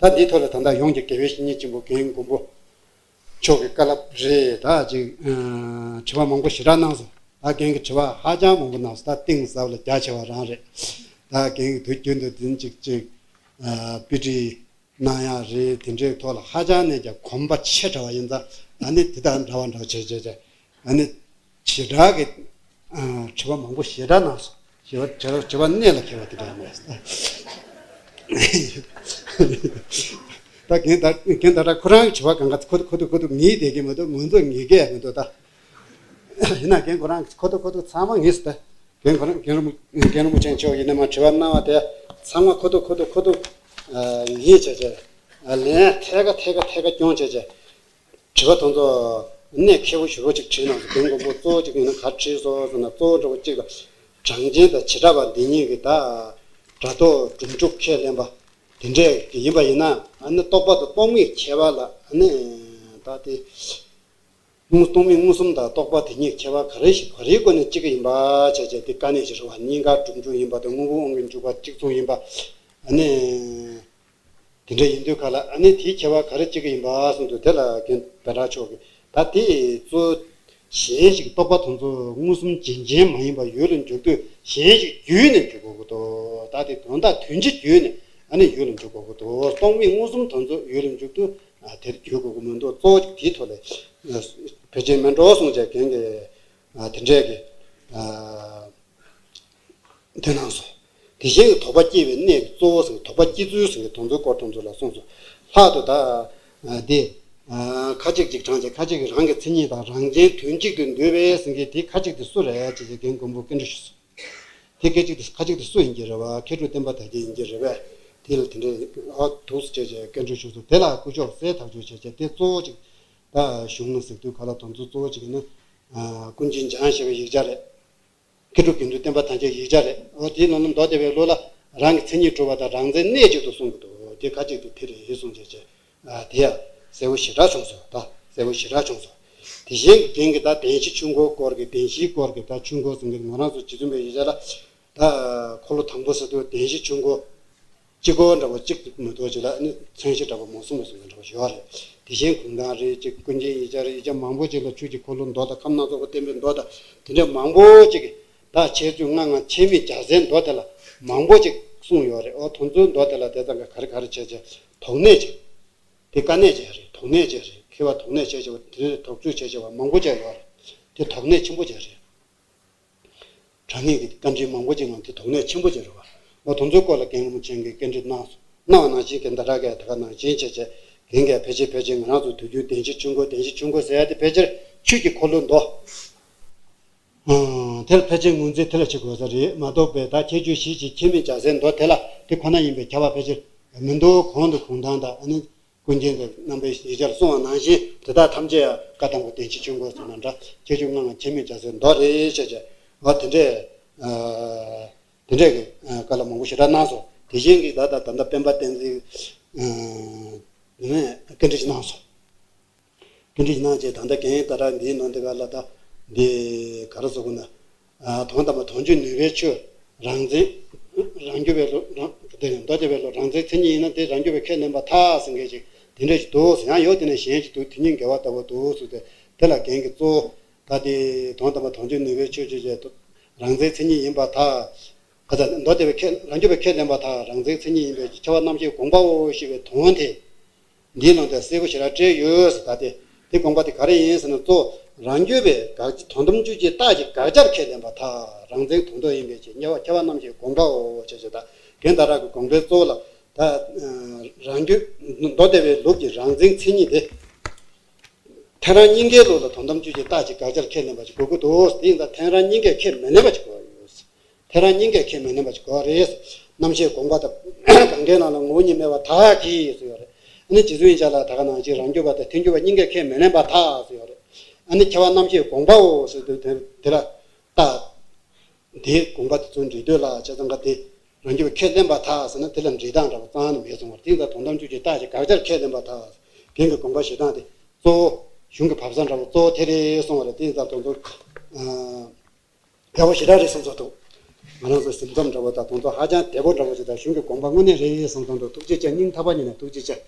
ད་འདིའི་ཐོག་ལ་ད་ལྟ་ཡོངས་ཀྱི་དགེ་བའི་བཤེས་གཉེན་ཆེན་པོ་རྒན་མགོན་པོ་མཆོག་གི་བཀའ་སློབ་རེད། ད་ཅིག་ཨ་དྲི་བ་མང་པོ་ཞེ་དྲག་གནང་སོང་། ད་རྒན་གྱིས་དྲི་བ་ཧ་ཅང་མང་པོ་གནང་སོང་། ད་གཏིང་ཟབ་ལ་རྒྱ་ཆེ་བ་རང་རེད། ད་རྒན་གྱིས་དུས་རྒྱུན་དུ་འཛིན་ཅིག་ཅིག་ཨ་དཔེ་ཁྲིད་གནང་ཡག་རེད། དེ་འདྲའི་ཐོག་ལ་ཧ་ཅང་ནས་ཀྱང་གོམས་པ་ཆེ་དྲགས་པ་ཡིན་ཙང་། ཨ་ནི་དེ་དང་འདྲ་བ་འདྲ་བ་བྱས་བྱས་བྱས། ཨ་ནི་ཞེ་དྲག་གི་ཨ་དྲི་བ་མང་པོ་ཞེ་དྲག་གནང་སོང་། དྲི་བ་དྲི་བ་དྲི་བ་གནད་ལ་འཁེལ་བ་དེ་འདྲ་མེད། ད་རྒན་ད་རྒན་ད་ལྟ་ཁོ་རང་གི་དྲི་བ་གང་ག་ཁོ་ཐུག་ཁོ་ཐུག་ཁོ་ཐུག་ངེས་བསྡད་ཀྱི་མི་འདུག་ངོས་འཛིན་ངེས་ཀྱི་མི་འདུག་ད་ཡིན་ན་རྒན་ཁོ་རང་གི་ཁོ་ཐུག་ཁོ་ཐུག་ཚང་མ་ངེས་སོང་ད། རྒན་ཁོ་རང་རྒན་རིན་པོ་རྒན་རིན་པོ་ཆེ་མཆོག་ཡིན་ན་མ་དྲི་བ་གནང་བ་དེ་ཚང་མ་ཁོ་ཐུག་ཁོ་ཐུག་ཁོ་ཐུག་ངེས་བྱས་བྱས། ལན་ཐད་ཀ་ཐད་ཀ་ཐད་ཀ་སྐྱོང་བྱས་བྱས། དྲི་བ་དེ་ཚོ་གནད་འཁེལ་པོ་ཞེ་པོ་ཅིག་དྲིས་གནང་སོང་། རྒན་མགོན་པོ་གཙོ་བོ་ཅིག་ཡིན་ན་ག་རེ་དྲིས་སོང་ཟེར་ན། གཙོ་བོ་འདྲ་བོ་གཅིག་ལ་གྲངས་ཅན་དང་བྱེ་བྲག་པ་འདི་གཉིས་ཀྱི་ད་སྒྲ་རྟོག་སྒྲུབ་འཇུག་ཁས་ལེན་པ་དེ་འདྲས་ཀྱི་ཡིན་པ་ཡིན་ན། ཨ་ནི་རྟོག་པ་དང་རྟོག་མེད་ཁྱད་པར་ལ་ཨ་ནི་ དེ། དངོས་སྟོང་མིན་མངོན་སུམ་དང་རྟོག་པ་དེ་གཉིས་ཁྱད་པར་ག་རེ་ཞིག་ག་རེའི་སྒོ་ནས་གཅིག་པ་ཡིན་པ་བྱས་བྱས་དེ་དཀའ་གནད་ཅིག་རེད་བ། གཉིས་ཀ་གྲུབ་འབྱུང་ཡིན་པ་དང་དངོས་པོ་དབང་གིས་འཇུག་པ་གཅིག་མཚུངས་ཡིན་པ། ཨ་ནི། དེ་འདྲ་ཡིན་དུས་ག་ལ་ཨ་ནི་དེའི་ཁྱད་པར་ག་རེ་གཅིག་པ་ཡིན་པ་གསུངས་འདུག་དེ་ལ་རྒན་བེ་དྲག་མཆོག་གིས་ད་དེ་གཙོ། གཞན་ཞིག་རྟོག་པ་དེ་ཚོ་མངོན་སུམ་རྗེན་རྗེན་མ་ཡིན་པ་ཡུལ་ལ་འཇུག་དུས་གཞན་ཞིག་བརྒྱུད་ནས་འཇུག་དགོས་ཀྱི་འདུག་ད་དེ་དོན་དག་དོན་སྤྱི་བརྒྱུད་ནས་ཨ་ནི་ཡུལ་ལ་འཇུག་དགོས་ཀྱི་འདུག་སྟོང་མིན་མངོན་སུམ་དེ་ཚོ་ཡུལ་ལ་འཇུག་དུས་ཨ་དེར་བརྒྱུད་དགོས་ཀྱི་མི་འདུག་གཙོ་བོ་དེའི་ཐོག་ལ་ཕལ་ཆེར་མེད་འགྲོ་གསུངས་བྱས་རྒན་གྱིས་ཨ་དེ་འདྲས་ཀྱི་ཨ། དེ་གནང་སོང་། དེ་བཞིན་གྱི་དོགས་པ་སྐྱེ་བའི་གནས་ཀྱི་གཙོ་བོ་ཟེར་དོགས་པ་སྐྱེ་ཚུལ་ཟེར་དེ་ཚོའི་སྐོར་དེ་ཚོ་ལ་གསུངས་སོང་། ལྷག་ཏུ་ད། འདི། ཁ་ཅིག་ཅིག་དྲངས་ཀྱི་ཁ་ཅིག་གིས་རང་གི་མཚན་ཉིད་དང་རང་མཚན་དོན་གཅིག་ཏུ་འདོད་པས་ཟེར་མཁན་དེ་ཁ་ཅིག་དེ་སུ་རེད་ཅེས་ཀྱི་རྒན་མགོན་པོ་སྐད་འབོད་ཞུས་སོང་། དེ་སྐད་ཅིག་དེ་ཁ་ཅིག་དེ་སུ་ཡིན་གྱི་རེད་བ། མཁས་གྲུབ་བསྟན་པ་དར་རྒྱས་ཡིན་གྱི་རེད་བས། དེ་ལ་དེ་འདྲའི་ཨ་འདུག་སེ་བྱས་བྱས་སྐད་འབོད་ཞུས་སོང་། དེ་ལ་སྐུ་ཞབས་གསལ་ཐག་ཆོད་བྱས་བྱས་དེ་གཙོ་བོ་ཅིག་ད་གཞུང་ལ་ཟེར་དུས་ག་ལ་དེ་ཚོ་གཙོ་བོ་ཅིག་ཡིན་ན། ཀུན་མཁྱེན་འཇམ་དབྱངས་ཞེས་པའི་ཡིག་ཆ་རེད། མཁས་གྲུབ་དགེ་འདུན་བསྟན་པ་དར་རྒྱས་ཡིག་ཆ་རེད། འོ་དེའི་ནང་ལ་མདོ་སྡེ་པའི་ལུགས་ལ་རང་གི་མཚན་ཉིད་གྲུབ་པ་དང་རང་མཚན་གནས་གཅིག་ཏུ་གསུངས་ཀྱི་འདུག་དེ་ཁ་ཅིག་ཏུ་དེ་རེད་གསུངས་བྱས་བྱས། དེ་ཡང་གསལ་པོ་ཞེ་དྲག་བྱུང་སོང་། ད་གསལ་པོ་ཞེ་དྲག་བྱུང་སོང་། དེ་བཞིན་གྱི་རྒན་གྱིས་ད་བདེན་བཞི་ཆོས་འཁོར་སྐོར་གྱི་བདེན་བཞིའི་སྐོར་གྱི་ད་ཆོས་འཁོར་ཟེར་མཁན་ང་རང་ཚོ་རྗེ་བཙུན་པའི་ཡིག་ཆ་ལ་ད་འཁོར་ལོ་དང་པོ་ཟེར་དུས་བདེན་བཞི་ཆོས་འཁོར། གཅིག་པོ་འདྲ་པོ་གཅིག་མི་འདུག་ཅིག་ལ་ནི་མཚན་གཞི་འདྲ་པོ་མང་སུ་མང་སུ་འདྲ་པོ་ཡོད་རེད། དེ་བཞིན་གུང་ཐང་རེད། ཅིག་ཀུན་མཁྱེན་ཡིག་ཆ་རེད། ཡིག་ཆ་མང་པོ་ཅིག་ལ་ཆོས་ཀྱི་འཁོར་ལོའི་མདོ་དང་ཁམས་སྣ་ཚོགས་ཀྱི་བསྟན་པའི་མདོ་དང་དེ་འདྲ་མང་པོ་ཅིག་གིས་ད་འཆད་རྩོད་སྔགས་ལྔ་འཆད་མེད་བྱ་བྱེད་མདོ་དེ་ལ་མང་པོ་ཅིག་གསུངས་ཡོད་རེད། འོ་དེ་ཚོའི་མདོ་དེ་ལ་དེ་ཙམ་གྱིས་ག་རེ་ག་རེ་བྱས་བྱས་དོགས་གནད་ཅིག་དེ་དཀའ་གནད་ཅིག་རེད། དོགས་གནད་ཅིག་རེད། མཁས་པ་དོགས་གནད་བྱས་བྱས་པ་དེ་རེད། དོགས་གཅོད་བྱས་བྱས་པ་མང་པོ་ཅིག་ཡོད་རེད། དེ་དོགས་གནད་ཆེན་པོ་ཅིག་རེད། དྲང་ངེས་ཀྱི་བཀའ་འདྲི་མང་པོ་ཅིག་ནང་དེ་དོགས་གནད་ཆེན་པོ་ཅིག་རེད་བ། འོ་དེ་ཚོའི་སྐོར་ལ་རྒན་རིན་པོ་ཆེ་གིས་བཀའ་འདྲི་གནང་སོང་། གནང་བ་ནང་བཞིན་རྒན་ད་ར་གས་ད་ག་ནང་བཞིན་བྱས་བྱས་རྒན་གས་ཕལ་ཆེར་ཕལ་ཆེར་ང་རང་ཚོ་དུས་རྒྱུན་བདེན་བཞི་ཆོས་འཁོར་བདེན་བཞི་ཆོས་འཁོར་ཟེར་ཡ་དེ་ཕལ་ཆེར་ཆོས་ཀྱི་འཁོར་ལོའི་མདོ། ཨང་། དེ་ལ་ཕལ་ཆེར་ངོས་འཛིན་དེ་ལ་བྱེད་དགོས་ས་རེད་མ་གཏོགས་པའི་ད་ཁྱད་ཆོས་བཞི་ཅིག་འཆད་མེད་བྱ་བྱེད་མདོ་དེ་ལ་དེ་ཁོ་ན་ཡིན་པའི་ཁྱབ་པ་ཕལ་ཆེར་མི་འདུག་གོང་དུ་གུང་ཐང་དང་ཨ་ནི། ཀུན་མཁྱེན་གྱི་རྣམ་པའི་ཡིག་ཆར་གསུངས་པ་ནང་བཞིན་དེ་དག་ཐམས་ཅད་ཡང་བཀའ་དང་པོ་བདེན་བཞི་ཆོས་འཁོར་ཟེར་ན་འདྲ། ཁྱད་ཆོས་ལྔ་ལྔ་འཆད་མེད་བྱ་བྱེད་མདོ་རེད་ཅེས་བྱས། འོ་དེ་འདྲས། དེ་འདྲས་ཀྱི་བཀའ་སློབ་མང་པོ་ཞེ་དྲག་གནང་སོང་། དེ་བཞིན་གྱི་ད་ལྟ་ད་ལྟ་སྤེན་པ་བསྟན་འཛིན་ནས་བཀའ་འདྲི་ཞིག་གནང་སོང་། བཀའ་འདྲི་ཞིག་གནང་རྗེས་ད་ལྟ་རྒན་ད་ར་འདིའི་ནང་དེ་ག་ལ་ད་འདི་ག་རེ་ཟེར་དགོས་ན། དོན་དམ་པ་དོན་བྱེད་ནུས་པའི་ཆོས། རང་མཚན། རང་རྒྱུད་པའི་ལུགས་རང་དེ་ནི་མདོ་སྡེ་པའི་ལུགས་རང་མཚན་མཚན་ཉིད་ཡིན་ན་དེ་རང་རྒྱུད་པས་ཁས་ལེན་པར་ཐལ་ཟེར་མཁན་ཅིག་དེ་འདྲ་ཞིག་འདུག་ཡང་ཡོད་དེ་ནས་གཞན་ཞིག་འདུག་དེ་གཉིས་འགལ་བ་ལྟ་བུ་འདུག་ཟེར་ཏེ་དེ་ལ་རྒན་གྱིས་གཙོ་བོ་ད་དེ་དོན་དམ་པ་དོན་བྱེད་ནུས་པའི་ཆོས་ཅེས་བྱས་རང་མཚན་མཚན་ཉིད་ཡིན་པར་ཐལ། ག་ཚ་མདོ་སྡེ་པས་ཁས་རང་རྒྱུད་པས་ཁས་ལེན་པར་ཐལ། རང་མཚན་མཚན་ཉིད་ཡིན་པའི་ཁྱབ་པ་རྣམ་ཤེས་དགོངས་པའོ་ཞེས་པའི་དོན་དེ། འདིའི་ནང་དུ་གསལ་པོ་ཞེ་དྲག་བཀྲལ་ཡོད་ཟེར། ད་དེ་དེ་དགོངས་པ་དེ་ག་རེ་ཡིན་ཟེར་ན་གཙོ་བོ་རང་རྒྱུད་པས་དགག་དོན་དམ་བཅུ་གཅིག་རྟགས་ཀྱི་དགག་བྱར་ཁས་ལེན་པར་ཐལ། རང་མཚན་དོན་དམ་ཡིན་པའི་ཕྱིར་དམྱལ་བ་ཁྱབ་པ་རྣམ་ཤེས་དགོངས་པའོ་ཞེས་བྱས། ད་རྒན་ད་ར་གི་དགོངས་པའི་གཙོ་བོ་ལ་ད་རང་རྒྱུད་མདོ་སྡེ་པའི་ལུགས་ཀྱི་རང་མཚན་མཚན་ཉིད་དེ། ཐལ་རང་གཉིས་ཀའི་ལུགས་ལ་དོན་དམ་བཅུ་གཅིག་རྟགས་ཀྱི་དགག་བྱར་ཁས་ལེན་པ་ཞིག་དགོས་ཀྱི་འདུག་དེ་ཡིན་ཙང་ཐལ་རང་གཉིས་ཀས་ཁས་མི་ལེན་པ་ཞིག་དགོས་ཡོད། ཐལ་རང་གཉིས་ཀས་ཁས་མི་ལེན་པ་ཞིག་དགོས་རེད། རྣམ་ཤེས་དགོངས་པ་དང་གང་གའི་ནང་ལ་ངོ་བོ་ཉིད་མེད་པར་ཐལ་གྱི་ཟེར་ཡོད་རེད། ཨ་ནི་རྗེ་བཙུན་ཡིན་ཆ་ལ་ད་ག་ནང་བཞིན་རང་རྒྱུད་པ་དང་ཐལ་འགྱུར་བ་གཉིས་ཀས་ཁས་མི་ལེན་པར་ཐལ་ཟེར་ཡོད་རེད། ཨ་ནི་ཁྱབ་པ་རྣམ་ཤེས་དགོངས་པའོ་ཟེར་དུས་དེ་དེ་ལ་རྟགས། དེའི་དགོངས་པ་དེ་ཚོ་འགྲིག་འདོད་ལ་བྱས་ཙང་ག་དེ་རང་རྒྱུད་པས་ཁས་ལེན་པར་ཐལ་ཟེར་ན་དེ་ལ་འགྲིག་སྟངས་འདྲ་པོ་རྩ་ནས་མེད་སོང་བ་རེད། དེ་ཡིན་ཙང་དོན་དམ་བཅུ་གཅིག་རྟགས་ཀྱི་དགག་བྱར་ཁས་ལེན་པར་ཐལ། རྒན་གྱི་དགོངས་པ་བཞེས་སྟངས་དེ་གཙོ་བོ་གཞུང་གི་བབ་བཟང་འདྲ་པོ་གཙོ་བོ་དེ་རེད་གསུང་བ་རེད། དེ་ཡིན་ཙང་དོན་ཚོ་ཡག་པོ་ཞེ་དྲག་རེད་བསམ་ཚོར་འདུག་ང་རང་ཚོ་ཟིན་མཚམས་འདྲ་པོ་དང་དོན་ཚོ་ཧ་ཅང་བདེ་པོ་འདྲ་པོ་ཞིག་དང་གཞུང་གི་དགོངས་པ་དངོས་གནས་རེད་བསམ་ཚོར་འདུག་ཐུགས་རྗེ་ཆེ། སྙིང་ཐག་པ་ནས་ནས་ཐུགས་རྗེ་ཆེ།